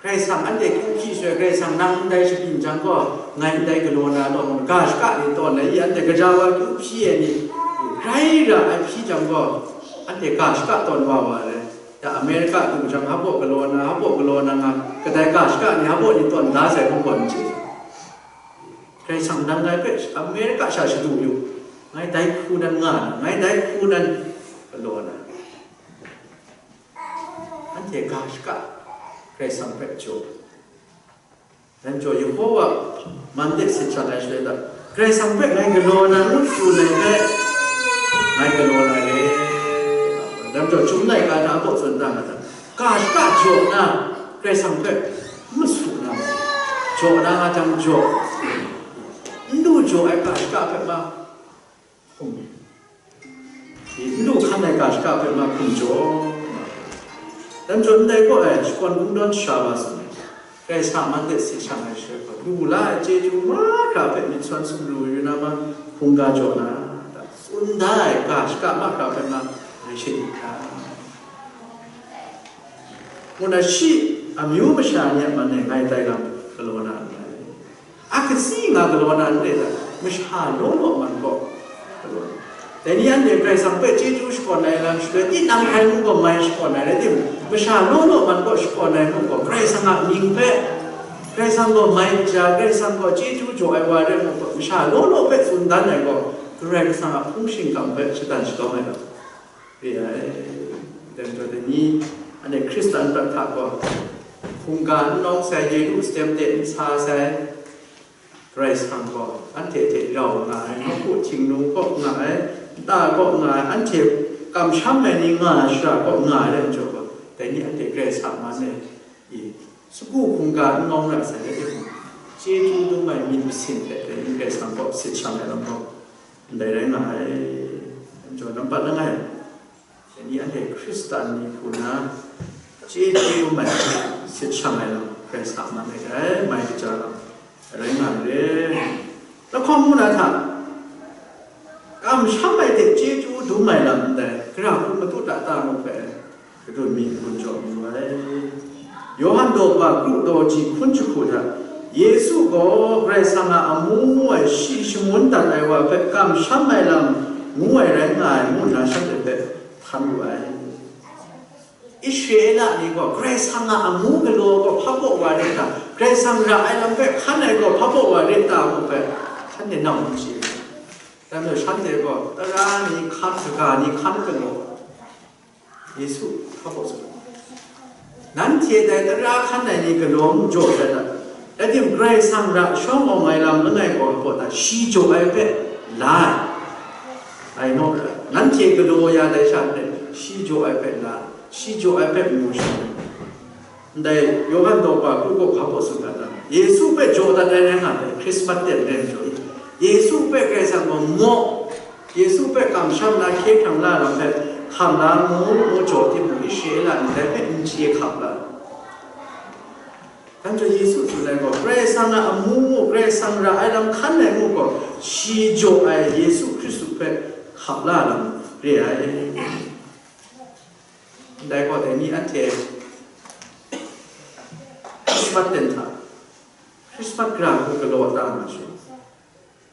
Karai Kasang anhte kyu hpyi shaloi, Karai Kasang nang ndai shabyin jang gaw, ngai ndai galaw na law, ga shaka ni tawn ai, i anhte gaja wa kyu hpyi ai ni, grai ra ai hpyi jang gaw, anhte ga shaka tawn wa wa ai. Ya Amerika du jang, hpaw galaw na, hpaw galaw na nga, kadai ga shaka ni hpaw ni tawn da sai hpung gaw n chye. Karai Kasang nang ngai hpe Amerika sha shadu yu, ngai dai hku nan nga na, ngai dai hku nan galaw na. Anhte ga shaka Karai Kasang hpe jaw. Dai majaw Yehowa man de sit shang ai shaloi la, Karai Kasang hpe ngai galaw na ngut pru ai hpe, ngai galaw na re. Dai majaw chyum laika na a baw tsun da nga ta, ga shaka jaw na, Karai Kasang hpe n su na, jaw na nga jang jaw, n du jaw ai ga shaka hpe ma hkum, n du hkan ai ga shaka hpe ma hkum jaw. Dai majaw ndai gaw ai, shakawn kungdawn sha wa sa, Karai Kasang man de sit shang ai shaloi gaw, lu la ai chyeju mahkra hpe myit sawn sumru yu na ma, hkungga jaw na, tsun da ai ga shaka mahkra hpe ma ngai shani hkra, ngu na shi amyu masha ni a man e ngai tai lam galaw na nngai. A katsi nga galaw na n re ai, masha law law man gaw galaw na. Dai ni anhte Karai Kasang hpe chyeju shakawn ai lam shaloi, tinang hkrai mung gaw mai shakawn ai rai timung, masha law law man gaw shakawn ai mung gaw, Karai Kasang a mying hpe, Karai Kasang gaw mai kaja, Karai Kasang gaw chyeju jaw ai wa rai mung gaw, masha law law hpe tsun dan ai gaw, Karai Kasang a hpung shingkang hpe shadan shalawm ai lam re ai. Dai majaw dai ni, anhte Hkristan prat hta gaw, hkungga n nawng sai, Yerusalem de n sa sai, Karai Kasang gaw anhte hte rau nga ai, nawku htingnu kaw nga ai, nta kaw nga ai, anhte Kamsham ai ni nga ai shara kaw nga ai rai majaw gaw, dai ni anhte Karai Kasang man e i, sagu hkungga n ngawng ra sai rai timung, chyeju dum ai myit masin hte dai ni Karai Kasang kaw sit shang ai lam gaw ndai rai nga ai. Majaw nampat langai, dai ni anhte Hkristan ni hku na chyeju dum ai sit shang ai lam Karai Kasang man ai, dai mai kaja lam rai nga ai re. Lahkawng ngu na hta, kamsham ai hte chyeju dum ai lam ndai, gara hku madu da ta mu hpe, kadun mi n-gun jaw mayu ai. Yawhan daw ba kru daw ji hkun jahku hta, Yesu gaw Karai Kasang a amu ngu ai shi shangun dat ai wa hpe kamsham ai lam ngu ai rai nga ai, ngu nna shanhte hpe htan wu ai. Israela ni gaw Karai Kasang a amu galaw gaw hpa baw wa re ta, Karai Kasang ra ai lam hpe hkan ai gaw hpa baw wa re ta ngu hpe, shanhte nau n chye. Dan gaw shanhte gaw tara ni hkan, kaga ni hkan galaw, Yesu hpa baw tsun, nanhte dai tara hkan ai ni galaw n jaw sai ta? Rai timung, Karai Kasang ra shawng awng ai lam langai gaw hpa baw ta, shi jaw ai hpe la ai. Ai naw, nanhte galaw ya dai sha n rai, shi jaw ai hpe la, shi jaw ai hpe mu sha. Ndai Yawhan daw ba kru gaw hpa baw tsun dat ai? Yesu hpe jaw dat ai rai nga ai, Hkrismas ten rai majaw i, Yesu hpe Karai Kasang gaw maw, Yesu hpe kamsham na hkye hkrang la lam hpe hkam la ngu ngu jaw timung, Israela ni dai hpe n chye hkap la. Dang jaw Yesu tsun ai gaw, Karai Kasang a amu ngu, Karai Kasang ra ai lam hkan ai ngu gaw, shi jaw ai Yesu Hkristu hpe hkap la lam re ai. Ndai gaw, dai ni anhte Hkrismas ten hta, Hkrismas gara hku galaw ta nga sha,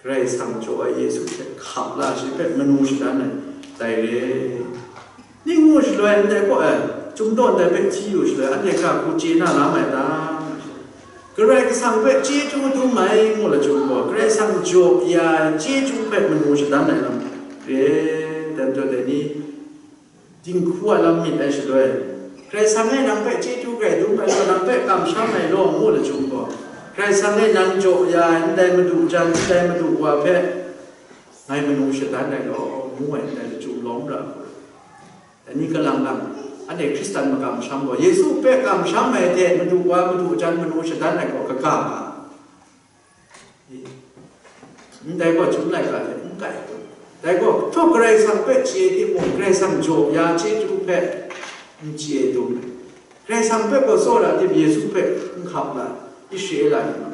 Karai Kasang jaw ai Yesu hte hkap la shi hpe manu shadan ai dai re. Ning ngu shaloi, ndai gaw, e, Chyum daw ndai hpe hti yu shaloi, anhte gara hku chye na la mai ta? Karai Kasang hpe chyeju dum ai ngu lachyum gaw, Karai Kasang jaw ya ai chyeju hpe manu shadan ai lam re. Dai majaw dai ni, dinghku a lam myit ai shaloi, Karai Kasang e nang hpe chyeju grai dum ai law, nang hpe kamsham ai law, ngu lachyum gaw, Karai Kasang e nang jaw ya ai ndai madu jan, ndai madu wa hpe ngai manu shadan ai law, ngu ai ndai lachyum lawm ra ai. Dai ni kalang lang, anhte Hkristan makam masham gaw, Yesu hpe kamsham ai hte madu wa, madu jan manu shadan ai gaw kaga nga. Ndai gaw Chyum laika hte n kai ai. Dai gaw, htaw Karai Kasang hpe chye timung, Karai Kasang jaw ya chyeju hpe n chye dum ai. Karai Kasang hpe gaw tsawra tim, Yesu hpe n hkap la, Israela ni ma.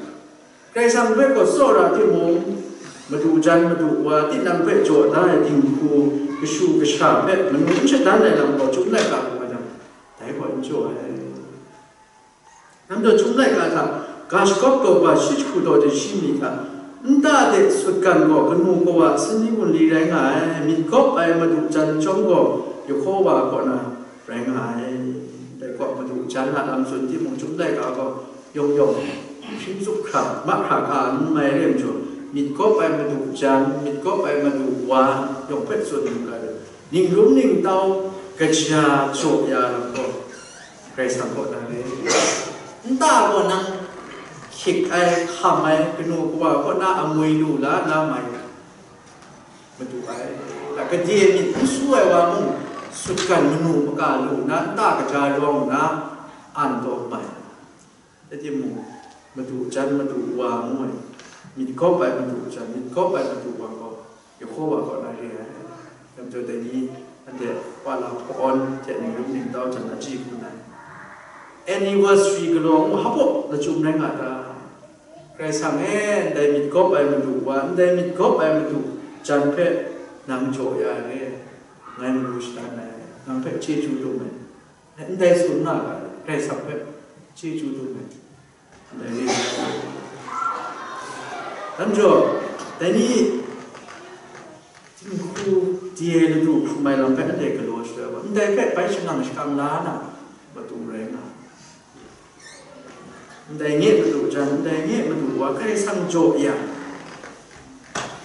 Karai Kasang hpe gaw tsawra timung, madu jan madu wa, tinang hpe jaw da ai dinghku kashu kasha hpe manu n shadan ai lam gaw Chyum laika hpe nga jang, dai gaw n jaw ai. Namdaw Chyum laika hta, ga shagawp taw ba shi jahku taw de shi mi hta, nta de sutgan gaw kanu kawa sanni wunli rai nga ai, myit gawp ai madu jan chyawm gaw Yehova kaw na rai nga ai. Dai gaw madu jan a lam tsun timung, Chyum laika gaw yawng yawng hpring tsup hkra, mahkra ga n mai re majaw, myit gawp ai madu jan, myit gawp ai madu wa yawng hpe tsun lu ga ai. Ningrum ningtau kaja jaw ya lam gaw, Karai Kasang kaw na re. Nta gaw nang hkyik ai, hkam ai, kanu kawa kaw na amwi lu la na mai madu ai. La gade myit n su ai wa mung, sutgan manu maka lu na, nta kaja rawng nna an taw mai. Rai timung, madu jan madu wa ngu ai, myit gawp ai madu jan, myit gawp ai madu wa gaw, Yehova kaw na re ai. Dai majaw dai ni, anhte wa la hpawn hte ningrum ningtau jan achyi hku na ai. Anniversary galaw ngu hpa baw lachyum rai nga ta? Karai Kasang e, ndai myit gawp ai madu wa, ndai myit gawp ai madu jan hpe nang jaw ya ai re, ngai manu shadan ai, nang hpe chyeju dum ai. Ndai tsun nga ga, Karai Kasang hpe chyeju dum ai. Ndai ni, dan jaw, dai ni, dinghku de ai ladu hkrum ai lam hpe ndai galaw shaloi wa, ndai hpe bai shangang shakang la na matu rai nga. Ndai nge madu jan, ndai nge madu wa, Karai Kasang jaw ya.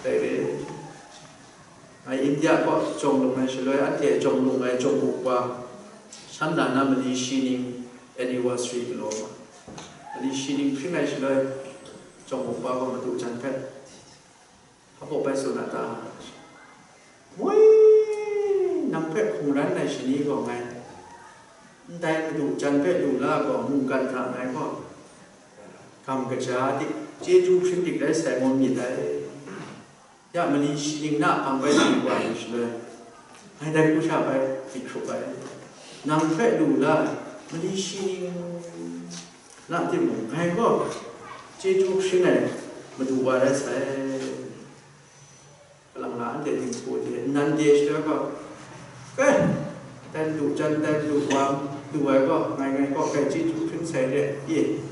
Dai re. Ngai India kaw jawng lung ai shaloi, anhte jawng lung ai jawng muk wa, shan na na mali shi ning anniversary galaw ma. Mali shi ning hpring ai shaloi, jawng muk wa gaw madu jan hpe, hpa baw bai tsun na ta? Moi nang hpe hkungran ai shani gaw ngai, ndai madu jan hpe lu la gaw, mungkan hta ngai gaw gam kaja dik, chyeju hpring dik rai sai ngu myit ai. Ya mali shi ning na hpang bai lu wa ai shaloi, ngai dai hku sha bai myit hkrup ai. Nang hpe lu la ai mali shi ning na timung, ngai gaw chyeju hpring ai madu wa rai sai. Kalang na anhte dinghku de, nnan de shaloi gaw, kai, dan du jan, dan du wa, du ai gaw, ngai ngai gaw, kai chyeju hpring sai re, ye.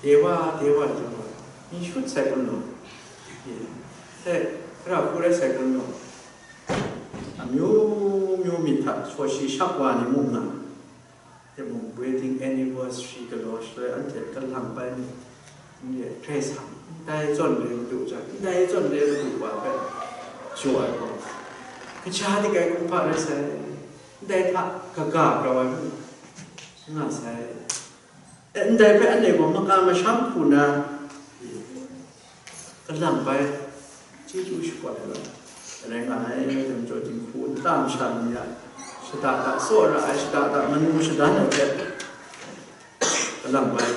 De wa, de wa, de wa, n shut sai kun law, ye. Sai, ra hku rai sai kun law. Amyu myu myit hta shaw shi shap wa ni mung nga. Timung, wedding anniversary galaw shaloi anhte kalang bai mi, n re, Karai Kasang, ndai zawn re madu jan, ndai zawn re madu wa hpe jaw ai gaw, kaja dik ai kumhpa rai sai, ndai hta kaga grau ai mung nga sai. E, ndai hpe anhte gaw maka masham hku na, kalang bai chyeju shakawn ai lam rai nga ai. Dai majaw dinghku nta masha ni a shada da tsaw ra ai, shada da manu shadan ai hte kalang bai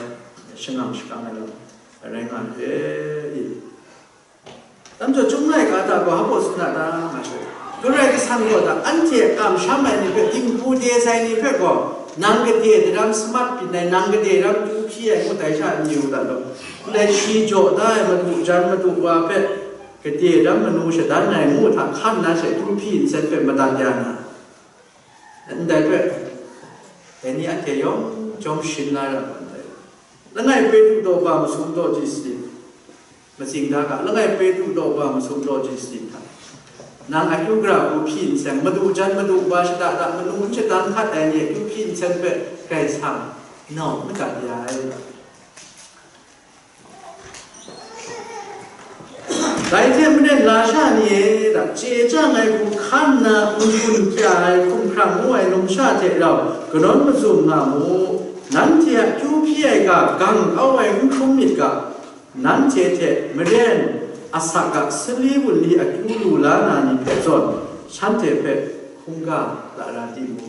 shangang shakang ai lam rai nga ai. Dai majaw Chyum laika hta gaw hpa tsun a ta nga sai. Karai Kasang gaw da, anhte kamsham ai ni hpe, dinghku de sai ni hpe gaw, nang gade daram samat byin ai, nang gade daram kyu hpyi ai ngut ai sha n yu dat law. Ndai shi jaw da ai madu jan madu wa hpe gade daram manu shadan ai ngu hta hkan na she, kyu hpyi nsen hpe madat ya na, ndai hpe dai ni anhte yawng chyawm shin la ra ai. Langai Petru daw ba masum daw ji sanit. Matsing da ga, langai Petru daw ba masum daw ji sanit hta, nang akyu gara hku hpyi nsen, madu jan madu wa shada da manu n shadan hkat ai ni akyu hpyi nsen hpe Karai Kasang nau madat ya ai. Dai hte maren, lasha ni e, da, chye chyang ai hku hkan nna n-gun kya ai hkumhkrang ngu ai numsha hte rau kanawn mazum nga mu. Nanhte a kyu hpyi ai ga gang kau ai n hkrum myit ga, nanhte hte maren asak a sali wunli akyu lu la na ni hpe zawn, shanhte hpe hkungga lara di mu.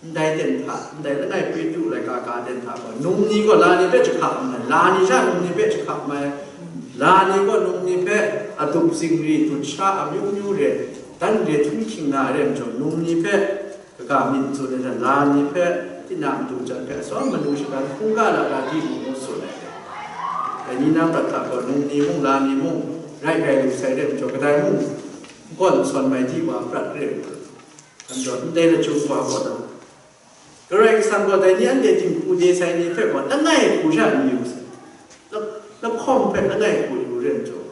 Ndai ten hta, ndai langai Petru laika ka ten hta gaw, num ni gaw la ni hpe jahka n mai, la ni sha num ni hpe jahka n mai, la ni gaw num ni hpe adup zingri, dut sha amyu myu re, dan re htum hkying na re majaw, num ni hpe kaga myit n tsun ai hte, la ni hpe tinang madu jan hpe atsawm manu shadan hkungga lara di mu ngu tsun ai. Dai ni na prat hta gaw, num ni mung, la ni mung, rai rai lu sai re majaw, kadai mung n gawn n sawn mai di wa prat re ai. Anjaw ndai lachyum wa gaw, Karai Kasang gaw dai ni anhte dinghku de sai ni hpe gaw langai hku sha n yu sai. La-, lahkawng hpe langai hku yu re majaw,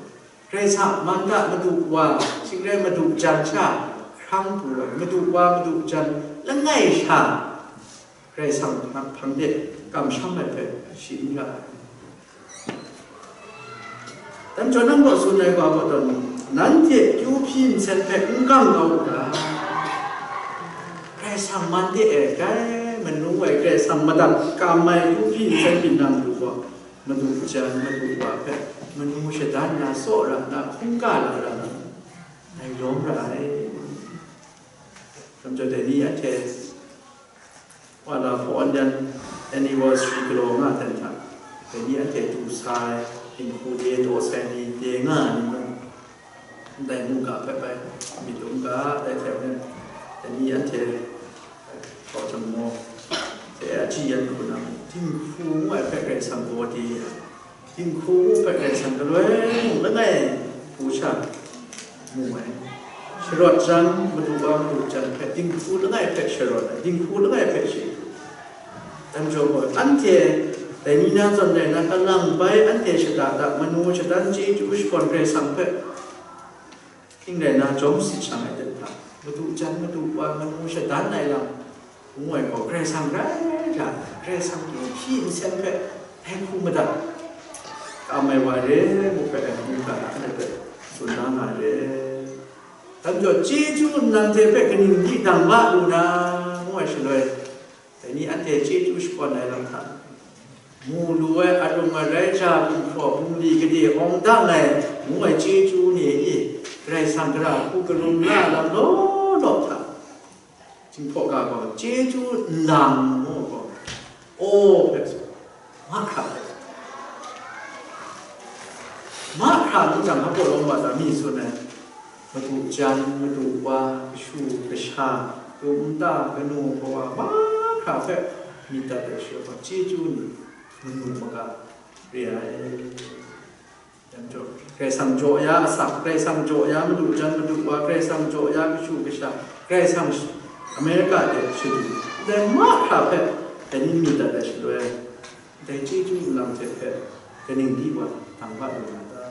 Karai Kasang man da, madu wa, shing rai madu jan sha hkrang pru ai, madu wa, madu jan langai sha Karai Kasang hpang de kamsham ai hpe shi n ra ai. Dai majaw nang gaw tsun ai wa gaw tawn, nanhte kyu hpyi nsen hpe n gang kau u ga? Karai Kasang man de e, dai manu ai Karai Kasang madat kam ai kyu hpyi nsen byin na matu gaw, madu jan madu wa hpe manu shadan na, tsaw ra na, hkungga lara na, ngai lawm ra ai. Dai majaw dai ni anhte Wa la hpaw yan anniversary galaw nga ten hta, dai ni anhte du sa ai, dinghku de taw sai ni, de nga ai ni mung, ndai mungga hpe bai myit dum ga, dai hte maren, dai ni anhte hpaw jang maw, hte aji yan hku na, dinghku ngu ai hpe Karai Kasang gaw de ai. Dinghku ngu hpe Karai Kasang galoi mung langai hku sha mu ai. Sharawt jan, madu wa madu jan hpe dinghku langai hpe sharawt ai, dinghku langai hpe shi. Dai majaw gaw, anhte dai ni na zawn rai na, kalang bai anhte shada da manu shadan chyeju shakawn Karai Kasang hpe Hkying rai na, jawm sit shang ai ten hta, madu jan madu wa manu shadan ai lam ngu ai gaw, Karai Kasang rai hta, Karai Kasang kyu hpyi nsen hpe dai hku madat, kam ai wa re ngu hpe, ngu ga na, anhte hpe tsun na nga re. Dai majaw, chyeju nang hte hpe kaning di dang la lu na, ngu ai shaloi, dai ni anhte chyeju shakawn ai lam hta, mu lu ai arung arai ja, gumhpraw bungli gade awng dang ai, ngu ai chyeju ni e, Karai Kasang gara hku karum na lam law law hta, Jinghpaw ga gaw chyeju nlang ngu gaw, aw hpe tsun, mahkra hpe tsun. Mahkra ngu jang, hpa pawt lawm wa ta mi tsun ai, madu jan, madu wa, kashu kasha, tu nta, kanu kawa, mahkra hpe myit dat ai shaloi gaw, chyeju ni manu maga re ai. Karai Kasang jaw ya asak, Karai Kasang jaw ya madu jan madu wa, Karai Kasang jaw ya kashu kasha, Karai Kasang Amerika de shadu, dai mahkra hpe dai ni myit dat ai shaloi, dai chyeju nlang hte hpe kaning di wa dang wa lu na ta?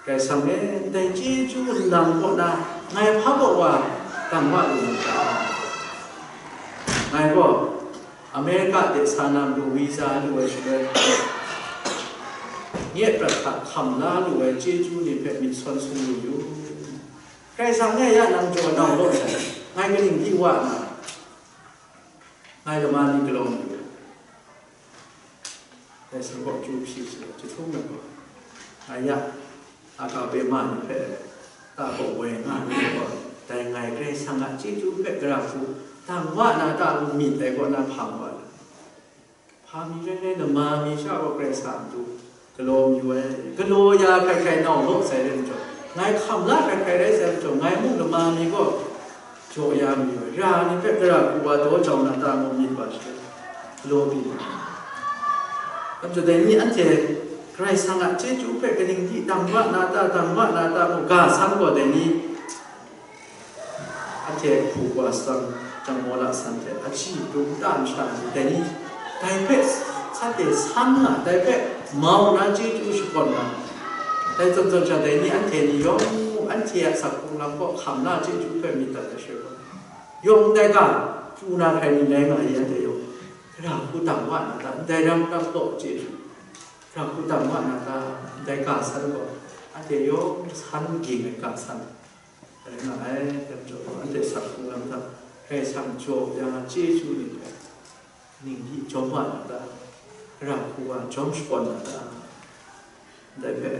Karai Kasang e, dai chyeju nlang kaw na ngai hpa kaw wa dang wa lu na ta? Ngai gaw Amerika de sa na matu visa lu ai shaloi, nye prat hta hkam la lu ai chyeju ni hpe myit sawn sung lu yu. Karai Kasang e ya nang jaw nau law sai, ngai kaning di wa na, ngai lama ni galaw mayu. Dai sa gaw chyu hpyi shi, jahtum ai gaw, ngai ya, Agape ma ni hpe ta gaw woi nga ai gaw, dai ngai Karai Kasang a chyeju hpe gara hku dang wa na ta ngu myit ai kaw na hpang wa ai. Hpa mi rai rai, lama mi sha gaw Karai Kasang a matu galaw mayu ai, galaw ya hkrai hkrai nau law sai rai majaw, ngai hkam la hkrai hkrai rai sai majaw, ngai mung lama mi gaw jaw ya mayu ai, ra ni hpe gara hku wa daw jau na ta ngu myit wa shi, galaw byin ai. Dai majaw dai ni anhte Karai Kasang a chyeju hpe kaning di dang wa na ta, dang wa na ta ngu ga san gaw, dai ni anhte hpu wa san, jang maw la san hte, aji dum ta masha ni, dai ni, dai hpe shanhte san nga, dai hpe mau na chyeju shakawn nga, dai zawn zawn sha dai ni anhte ni yawng, anhte a sak hkrung lam gaw hkam la chyeju hpe myit dat ai shaloi gaw, yawng ndai ga pru na hkrai ni rai nga i, anhte yawng, gara hku dang wa na ta, ndai ram ram law chyeju, gara hku dang wa na ta, ndai ga san gaw, anhte yawng san ging ai ga san rai nga ai, dai majaw gaw, anhte sak hkrung lam hta Karai Kasang jaw ya chyeju ni hpe ning di jawm wa na ta, gara hku wa jawm shakawn na ta, ndai hpe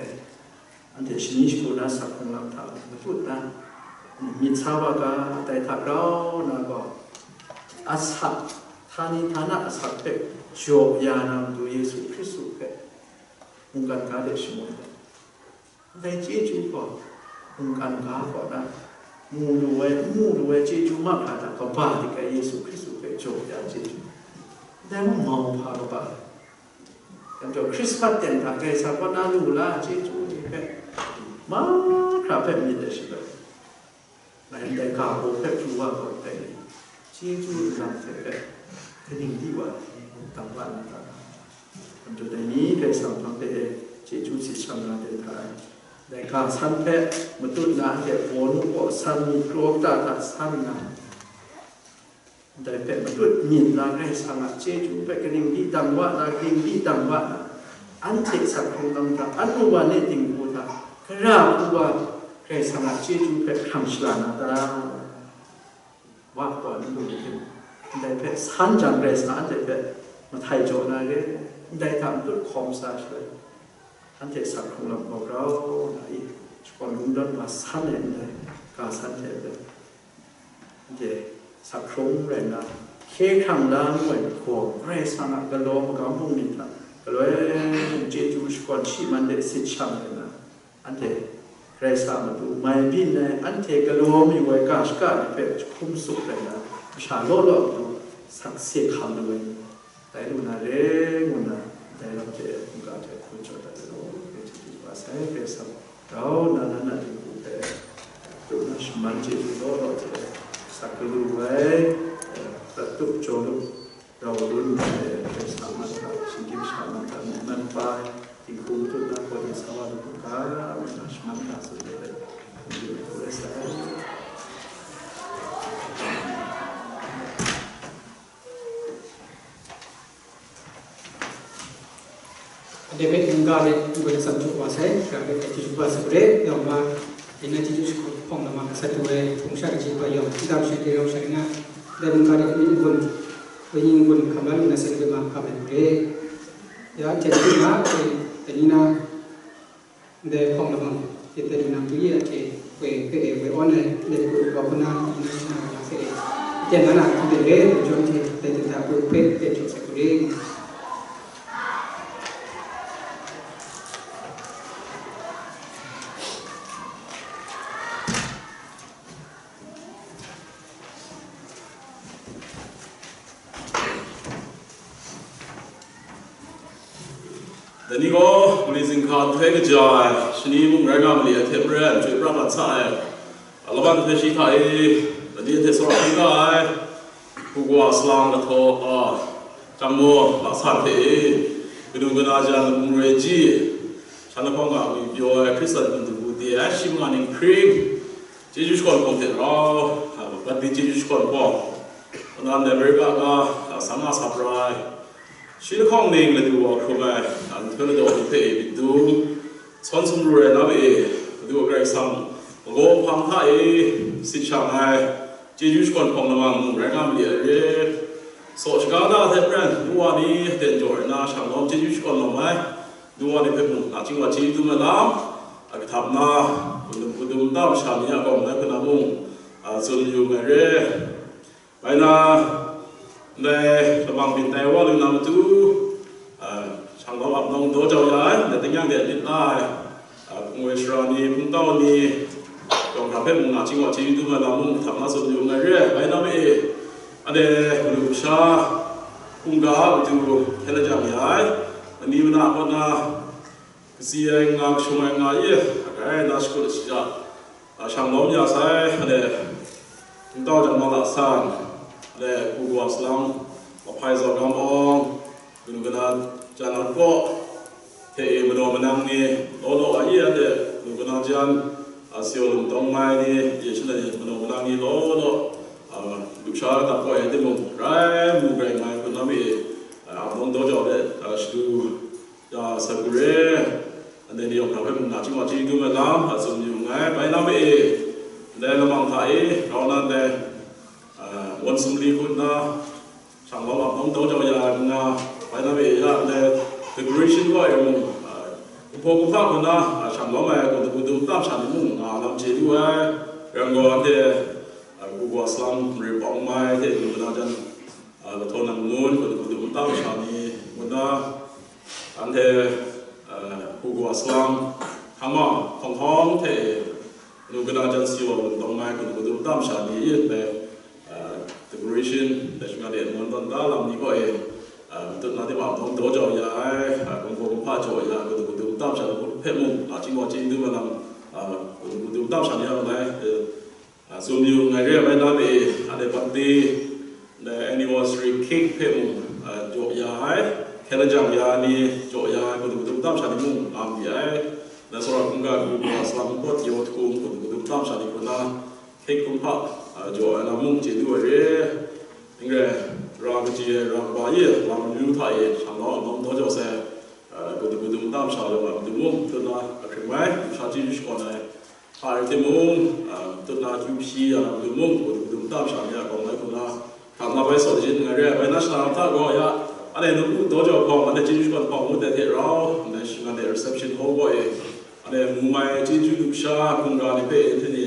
anhte shani shagu na sak hkrung lam hta matut na myit sa wa ga, dai hta grau na gaw, asak, htani htana asak hpe jaw ya na matu Yesu Hkristu hpe mungkan ga de shangun ai. Ndai chyeju gaw mungkan ga kaw na mu lu ai, n mu lu ai chyeju mahkra hta kaba dik ai Yesu Hkristu hpe jaw ya chyeju, ndai mung mau hpa kaba ai. Dai majaw Hkrismat ten hta Karai Kasang kaw na lu la chyeju ni hpe mahkra hpe myit ai shaloi, ngai ndai ga baw hpe pru wa gaw, dai ni chyeju nlang hte hpe kaning di wa ai, dang wa na ta? Dai majaw dai ni Karai Kasang hpang de e chyeju si shang na de hta ai. Dai ga san hpe matut na anhte bawnu kaw san, myi kraw kata hta san nna, dai hpe matut myit na Karai Kasang a chyeju hpe kaning di dang wa na, kaning di dang wa na, anhte sak hkrung lam hta, anu wa ne dinghku hta, gara hku wa Karai Kasang a chyeju hpe hkrang shala na ta? Wa kaw n lu hte, ndai hpe san jang Karai Kasang anhte hpe mahtai jaw na re, ndai hta matut hkawm sa shaloi, anhte sak hkrung lam gaw grau na i, shakawn lungdawn wa san ai ndai ga san hte maren, anhte sak hkrung rai nna, hkye hkrang la ngu ai gaw, Karai Kasang a galaw magam bungli hta galoi mung chyeju shakawn shi man de sit shang rai nna, anhte Karai Kasang a matu mai byin ai, anhte galaw mayu ai ga shaka ni hpe jahkum tsup rai nna, masha law law a matu sakse hkam lu ai ni, tai lu na re ngu nna, dai lam hte mungga hte hkun jaw dat ai law, ngai hte du wa sai. Karai Kasang rau nna, na na dinghku hpe, du na shaman chyeju law law hte, sak galu ai, prat tup jaw lup, rau lun ai, Karai Kasang man hta, shinggyim sha man hta, myi man pa ai, dinghku matut na gaw, sa wa lu ga, na shaman hta tsun ai, dinghku matut rai sai. Ade hpe mungga de ngu ai atsam jaw wa sai, ga hpe chyeju kaba sa re, yawng ma, ina chyeju hpawng lam a gasat du ai, hpung sha kaji pa yawng, ndam sha de rau sha ina, dai mungga de myit n-gun, wenyi n-gun hkam la lu na sai, dai ma hkam ai re. Ya, hte du na, dai ni na, ndai hpawng lam a Hte talu nang pyi a hte, woi hpe e woi awn ai, let hku wa hpuna, nang na nga hpe e, aten na na hku de re, jawm hte, let hta hku hpe, let hte hku re. Dai ni gaw, Mali zinghka nhtoi kaja ai shani mung rai nga ma li ai hte maren, chyoi pra mat sa ai, a, laban nhtoi shi hta e, dai ni hte tsawra hkrum ga ai, hku kawa salang lahtaw, a, chyam maw, la san hte e, kanu kana jan, ngu re ji, shan lahkawng a ngwi pyaw ai, Hkristan hpung dabu de ai, shi manga ning hpring, chyeju shakawn hpawng hte rau, a, bat di chyeju shakawn hpawng, kanan dai America ga, a, sang nga sa prai, shi lahkawng ning ladu wa hkrum ai, a, nhtoi ladaw ni hpe e myit dung, sawn sumru ai na e, Madu Karai Kasang, magaw hpang hta e, sit shang ai, chyeju shakawn hpawng lamang mung rai nga ma li ai re. Saw shaga na hte maren, nu wa ni aten jaw ai na, shang lawm chyeju shakawn lawm ai, nu wa ni hpe mung, nachying wa chyeju dum ai lam, a, kahtap na, kudum kudum nta masha ni a kawng ngai hpe na mung, a, tsun yu nngai re. Bai na, ndai lamang byin tai wa lu na matu, a, shang lawm ap nawng daw jau ya ai, ndai tingnyang de lit la ai, a, hpung woi sara ni, hpung tau ni, yawng hkra hpe mung nachying wa chyeju dum ai lam mung htam na tsun yu nngai re ai, bai na mei e, anhte manu masha hkungga a matu hkyen lajang ya ai, ani mana kaw na, katsi ai nga, kashung ai nga ye, a, grai na shakut shaja, a, shang lawm ya sai, anhte hpung tau jang ma la san, anhte hku kawa salang, mahpai zaw gam awng, kanu kana jan a kaw, hte e manaw manang ni, law law a ye anhte kanu kana jan, a, sayaw lung tawng mai ni, ye shanhte ni manaw manang ni law law, a, lusha kata kaw e timung, rai mu grai ngai hpun lam e, a, ap nawng daw jau de, a, shadu, ya, sa ku re, anhte ni yawng hkra hpe mung nachying wa chyeju dum ai lam, a, tsun yu nngai, bai na mei e, ndai lamang hta e, rau na ndai, a, wan sumli hku nna, shang lawm ap nawng daw jau ya ai mung nga, bai na mei e ya ndai, decoration gaw e mung, a, kumhpaw kumhpa hku nna, a, shang lawm ai, kungdapu dum tam sha ni mung nga lam chye lu ai, rai nna gaw anhte, a, hku kawa salang, mare pawng mai hte, kanu kana jan, a, lahtaw nang ngun, kanu kanu nta masha ni ngu na, anhte, a, hku kawa salang, hkama, hkawng hkawng hte, kanu kana jan sayaw lung tawng mai, kanu kanu nta masha ni, ndai, a, decoration, dai shinggan de ngun tawn da lam ni gaw e, a, matut na de ma nawng daw jau ya ai, a, kungdaw kumhpa jaw ya, kanu kanu nta masha ni hpe mung, a, chyeju wa chyeju dum ai lam, a, kanu kanu nta masha ni a ngai, e, a, tsun yu nngai re ai, bai na mei e, anhte birthday, ndai anniversary cake hpe mung, a, jaw ya ai, hkyen lajang ya ni jaw ya ai, kanu kanu nta masha ni mung nga mi ai, ndai tsawra hkungga hku kawa salang, pawt yaw hkum, kanu kanu nta masha ni hku nna, cake kumhpa, a, jaw ai lam mung chye lu ai re. N rai, ra kaji ai, ra kaba e, lam yu hta e, shang lawm ap nawng daw jau sai, a, kanu kanu nta masha yawng a matu mung, matut na ahkring mai, sha chyeju shakawn ai, hpa rai timung, a, matut na akyu hpyi ya na matu mung, kanu kanu nta masha ni a kawng ngai hku nna, hkam na bai saw lajin nngai re ai, bai na shana lam hta gaw ya, anhte nawku daw jau hpawng, anhte chyeju shakawn hpawng ngut ai hte rau, ndai shinggan de reception hall gaw e, anhte mu mai chyeju lusha hkungga ni hpe anhte ni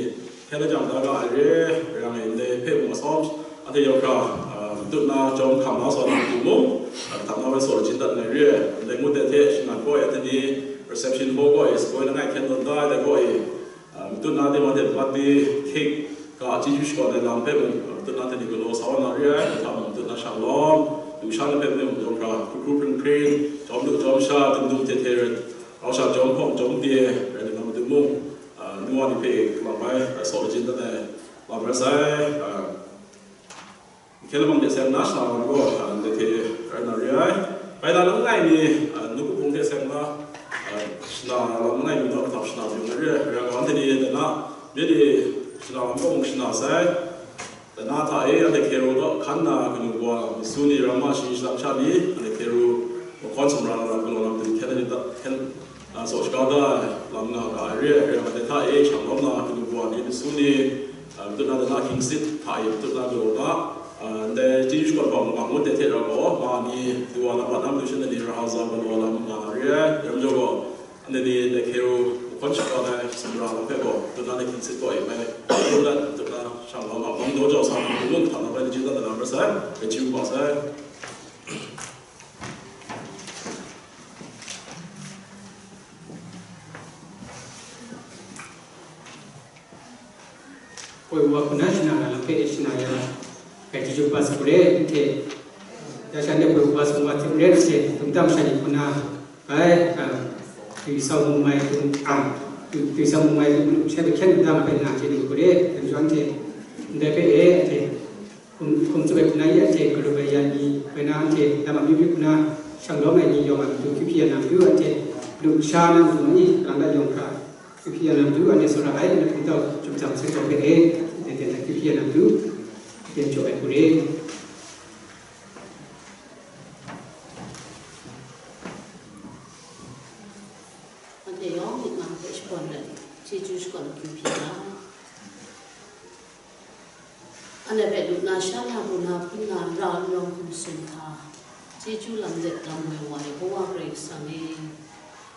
hkyen lajang da ga ai re, rai yang e, ndai hpe mung asawm, anhte yawng hkra, a, matut na jawm hkam na saw na matu mung, a, hkam na bai saw lajin dat nngai re, ndai ngut ai hte shinggan gaw e, anhte ni reception hall gaw e, sakoi langai hkyen tawn da ai dai gaw e, a, matut na de ma de birthday cake ga chyeju shakawn ai lam hpe mung, a, matut na hte ni galaw sa wa na re ai, hta mung matut na shang lawm, lusha ni hpe mung yawng hkra hkru hkru hpring hpring, jawm lu jawm sha, dum dum hte hte rai, rau sha jawm hpawng jawm de rai nna matu mung, a, nu wa ni hpe kalang bai, a, saw lajin dat ai lam rai sai, a, Hkyen lamang hte seng na shana lam gaw, a, ndai hte rai na re ai. Bai na langai mi, a, nawku hpung hte seng na, a, shana lam langai mi naw mahtang shana yu na re ai. Rai nga, anhte ni dai na, myit e shana lam kaw mung shana sai. Dai na hta e, anhte Cairo kaw hkan na kanu kawa, maisu ni, ramma shani shalang sha ni, anhte Cairo mahkawn sumra na lam galaw lam hte hkyen na ni ta, hkyen, a, saw shaga da ai lam nga ga ai re ai, rai nga, dai hta e shang lawm na kanu kawa ni, maisu ni, a, matut na dai na King Seat hta e matut na galaw na, a, ndai chyeju shakawn hpawng ma ngut ai hte rau gaw, ma ni, du wa na, ma na matu shanhte ni, ra hau za galaw lam nga na re ai, rai majaw gaw, anhte ni dai Cairo Shakawn ai sumra lam hpe gaw, dun na ni hpung sit gaw e mai, dun na, dun na shang lawm a, bawng daw jau sa, dun hta na bai ni chye dat na lam rai sai, bai chyu ma sai. Koi wa hku na shana na lam hpe e shana ya, kai chyu chyu pa sa hku re, n hte, ya sha ne koi wa sung wa hte n ren hte, tum tam sha ni hku na, bai, a, tui sau mu mai tum, a, tui, tui sau mu mai tum, shai hpe hkyen tum tam hpe na chye ni hku re, hten shawng hte, ndai hpe e, hte, hkum, hkum tsup ai hku na ya hte, garup ai ya ni, bai na hte, lam a myu myu hku na, shang lawm ai ni yawng a matu, hkyu hpyi ya na matu, hte, lu sha na matu ni, lang dat yawng hkra, Kyu hpyi ya na matu, anhte tsawra ai, anhte hpung tau, chyum jang sai taw hpe e, anhte ten hta kyu hpyi ya na matu, ten jaw ai hku re. Anhte yawng myit mang hpe shakawn let, chyeju shakawn kyu hpyi ga. Anhte hpe lu na sha na, bu na hpun na, ra n rawng hkum sum hta, chyeju lam let lam woi wa ai Wa Karai Kasang e,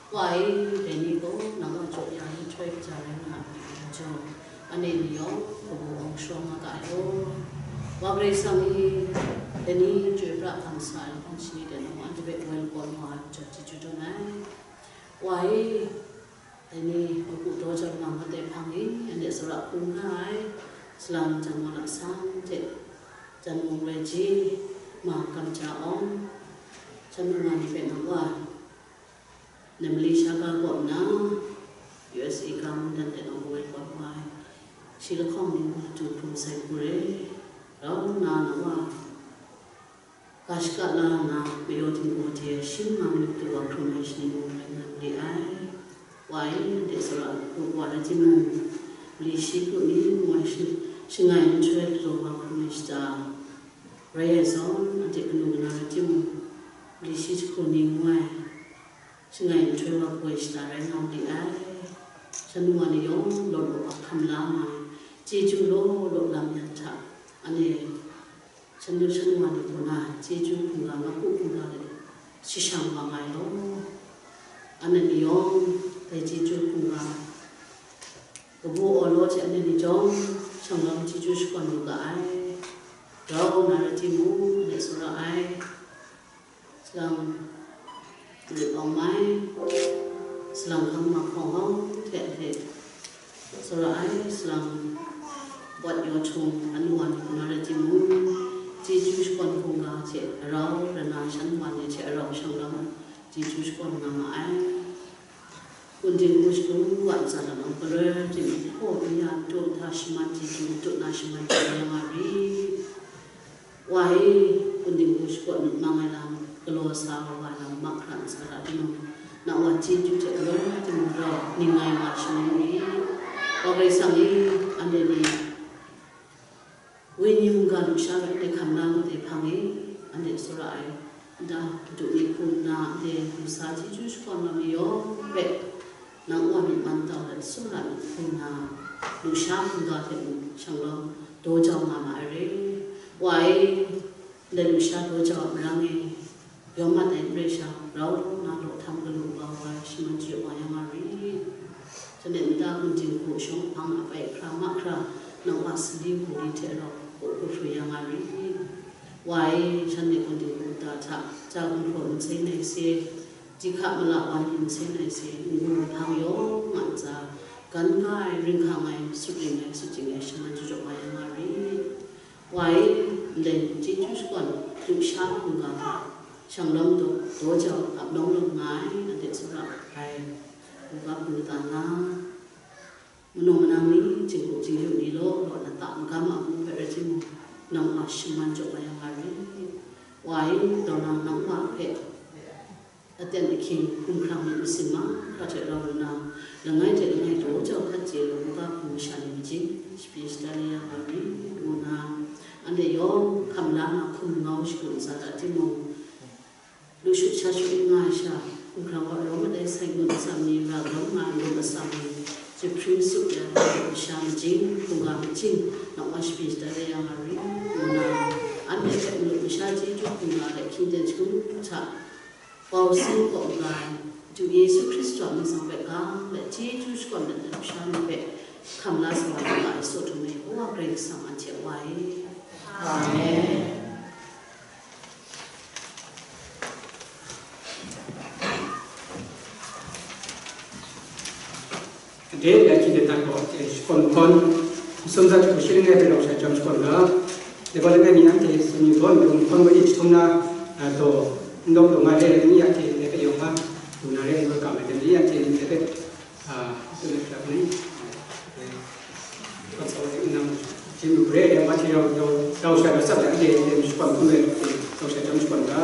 Wa e, dai ni gaw nang a jaw ya nhtoi kaja rai nga ai majaw, anhte ni yawng kabu awng sharawng nga ga ai law. Wa Karai Kasang e, dai ni chyoi pra hkam sa ai lahkawng hte nang anhte hpe woi lakawn wa ai majaw chyeju tawn ai. Wa e, dai ni mukpu daw jau nga mat ai hpang e, anhte tsawra hkrum nga ai, salang jan wa lasang hte, jan mung rai ji, ma kam ja awng, jan mung nga ni hpe nang wa, Namali Shaka kaw nna, U S A ga mungdan de nawng kawoi kawat wa ai, shi lahkawng ni matu hkrum sai hku re, rau nna nang wa, ga shaka la nna, mayaw htingbu hte shi mung nga matu wa hkrum ai shaning mung rai nga n re ai. Wa e, anhte tsawra hku wa rai timung, mali shi hku ni ngu ai shi-, shangai nhtoi galaw wa hkrum ai shata, rai ai zawn, anhte kanu kana rai timung, mali shi jahku ni ngu ai, shangai nhtoi wa hku ai shata rai nga ma li ai. Shan wa ni yawng law law wa hkam la nga ai, chyeju law law lam yan hta, anhte shan du shan wa ni kaw na chyeju hkungga, ngapu hkungga de shashang wa nga ai law. Anhte ni yawng dai chyeju hkungga kabu awng law hte anhte ni chyawm shanglawm chyeju shakawn lu ga ai. Rau nna rai timung, anhte tsawra ai. Salang Lit Awng Mai, salang hkang ma hkawng hkawng hte hte, tsawra ai salang Wat Yaw Htung, anu wa ni hkuna rai timung, chyeju shakawn hkungga hte rau, rana shan wa ni hte rau shanglawm, chyeju shakawn nga ma ai. Kun dinghku shagu wa ntsa lam galar, dinghku hpaw n ya, ntu hta shaman chyeju, ntu na shaman chyeju nga ri. Wa e, kun dinghku shakawn mat mang ai lam galaw sa wa ai lam mahkra ntsa ra timung, na wa chyeju hte galaw timung rau ning ai nga shangun ri. Wa Karai Kasang e, anhte ni wenyi mungga lusha rai ai hkam la ngut ai hpang e, anhte tsawra ai nta madu ni hku nna, anhte lusha chyeju shakawn wa mi yawng hpe, nang wa myit man tau let tsawra myit hku nna, lusha hkungga hte mung shanglawm daw jau nga ma ai re. Wa e, ndai lusha daw jau a marang e, yawm mat ai n rai sha, rau nna law htam galu bau ai, shaman chye wa yang a ri. Shanhte nta kun dinghku shawng hpang a bai hkra mahkra, nang wa sali hkungli hte rau, kaw hkru yang a ri. Wa e, shanhte kun dinghku nta hta, ja gumhpraw n seng ai se, Jahka mala wa ni nsen ai se, ngu nhpang yawng a ntsa, gan ga ai, ringhkang ai, sut ring ai, sut jing ai, shaman jaw jaw wa yang a ri. Wa e, ndai chyeju shakawn, lusha hkungga hta, shanglawm daw, daw jau, ap lawng lawm nga ai, anhte tsawra ai, hkungga hkungga na, Manaw manang ni, jinghku jingyu ni law law lata magam a mung hpe rai timung, nang a shaman jaw wa yang a ri? Wa e, grau na nang a hpe aten ahkying hkumhkrang myit masin mahkra hte rau nna, langai hte langai daw jau hkat chye lu u ga, hpung masha ni majing, shabi shada ni yang a ri? Ngu nna, anhte yawng hkam la na hkum ngau shagu ntsa ta timung, Lu shu sha shu n nga ai sha, hkumhkrang wa rawng mat ai sai ngun atsam ni, ra lawm nga ai lum atsam ni, jahpring sup ya ai masha majing, hkungga majing, nang wa shabi shada ya yang a ri? Ngu na, anhte hpe malu masha chyeju hkungga hte hkying ten shagu hta, bau sin kaw n ga ai, Yesu Hkristu a myit hpe gang let chyeju shakawn let ai lamsha ni hpe hkam la sa wa yu ga ai tsaw htum e, Wa Karai Kasang anhte a Wa e. Amen. Dai, dai hte dai hta gaw, eh, shakawn hkawn, masum za jahku shi langai hpe rau sha chyawm shakawn ga, dai gaw langai mi anhte sumni gaw, ndung hkawn gaw e jahtum na, ah, taw, n dawng taw nga re ai ni anhte dai hpe yawng ga, du na re ai ni gaw kam ai, dai ni anhte dai hpe, ah, tsun ai hkra ni, eh, hkawn sa wa de n nang, jin lu hkre, dai wa hte rau, rau, rau sha rau tsap ai anhte, dai shakawn hkawn gaw, eh, rau sha chyawm shakawn ga.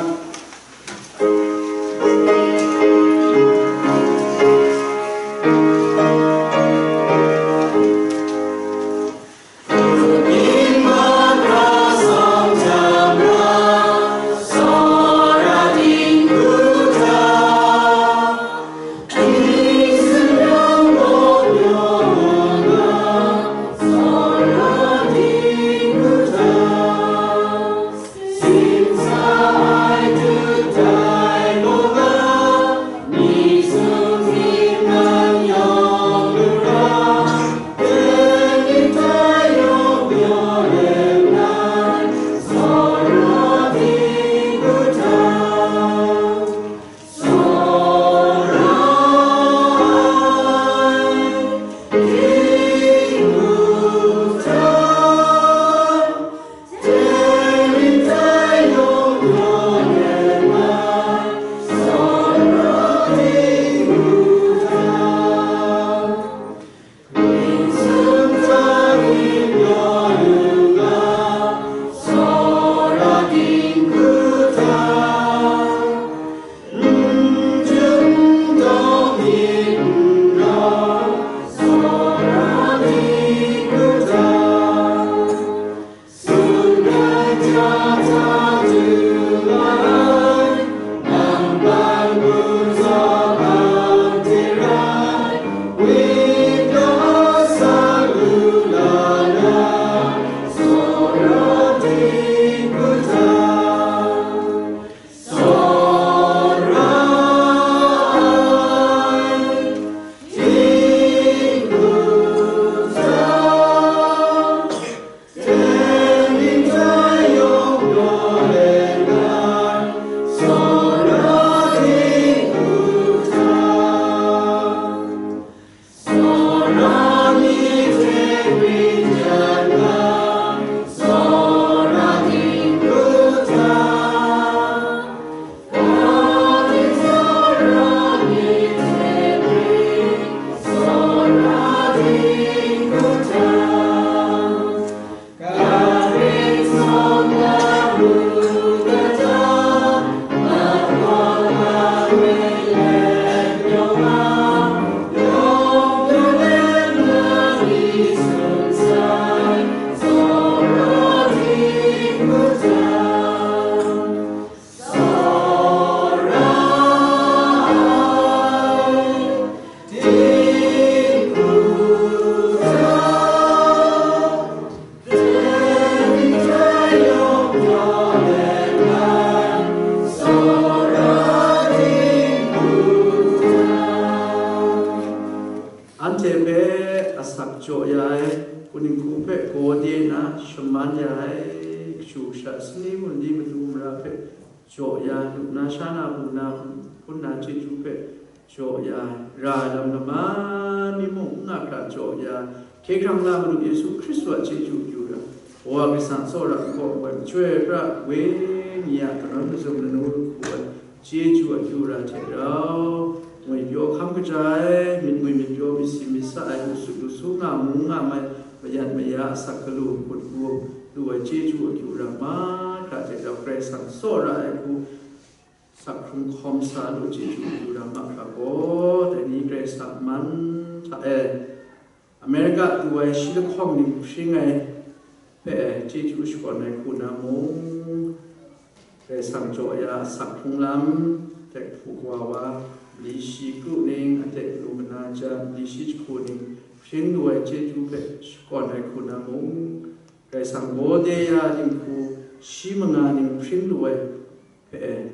Anhte hpe asak jaw ya ai, kaning hku hpe gawde na shaman ya ai, kashu kasha, sumni munli matu mara hpe jaw ya, lu na sha na, bu na, hpun na chyeju hpe jaw ya, ra ai lam lama ni mung n nga hkra jaw ya, hkye hkrang na Madu Yesu Hkristu a chyeju akyu ra, Wa Karai Kasang tsawra n kaw ai, Chyoi pra Wenyi a kanawn mazum lanu lu hku ai chyeju akyu ra hte rau, ngwi pyaw hkam kaja ai, myit ngwi myit pyaw, myit si myit sa ai, lu su lu su nga mu nga mai, mayat maya asak galu hkut gu lu ai chyeju akyu ra mahkra hte rau, Karai Kasang tsawra ai hku sak hkrung hkawm sa lu chyeju akyu ra mahkra gaw, dai ni Karai Kasang man hta e, America du ai shi lahkawng ning hpring ai hpe chyeju shakawn ai hku na mung, Karai Kasang jaw ya asak hkrung lam, tek hpu wa wa, li shi kru ning, a tek lu mana jan, li shi jahku ning hpring lu ai chyeju hpe shakawn ai hku na mung, Karai Kasang gawde ya dinghku shi manga ning hpring lu ai hpe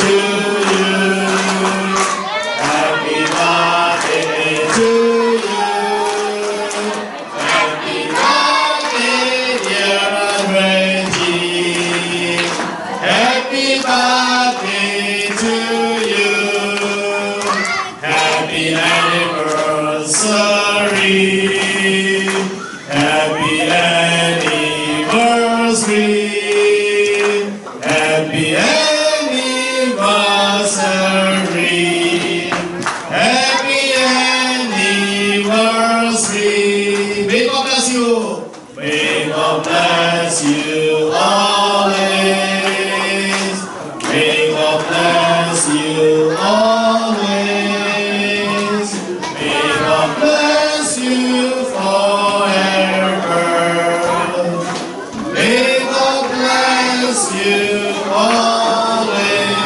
Happy anniversary. Happy anniversary. May God bless you. May God bless you always. May God bless you always. May God bless you forever. May God bless you always.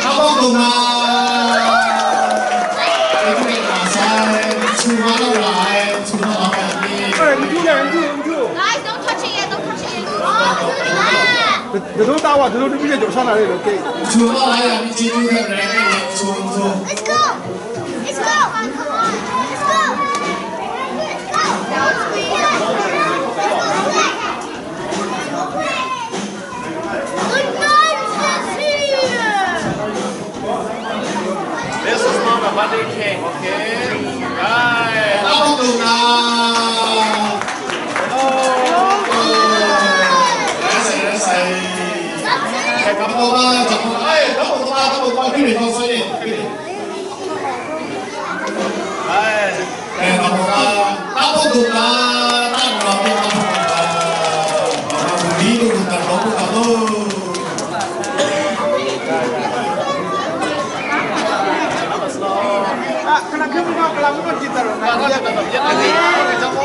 How about the man? Guys, don't touch it yet, don't touch it yet. တတို့တာဝါတတို့တပြည့်ကျော်ဆန်းလာတယ်လို့ကဲ Let's go! Let's go! Come on, let's go! Let's go! Good night, Cecilia! This is not a birthday cake, okay? Guys. ခဏခဏခဏခဏခဏကြည့်တာတော့ငါ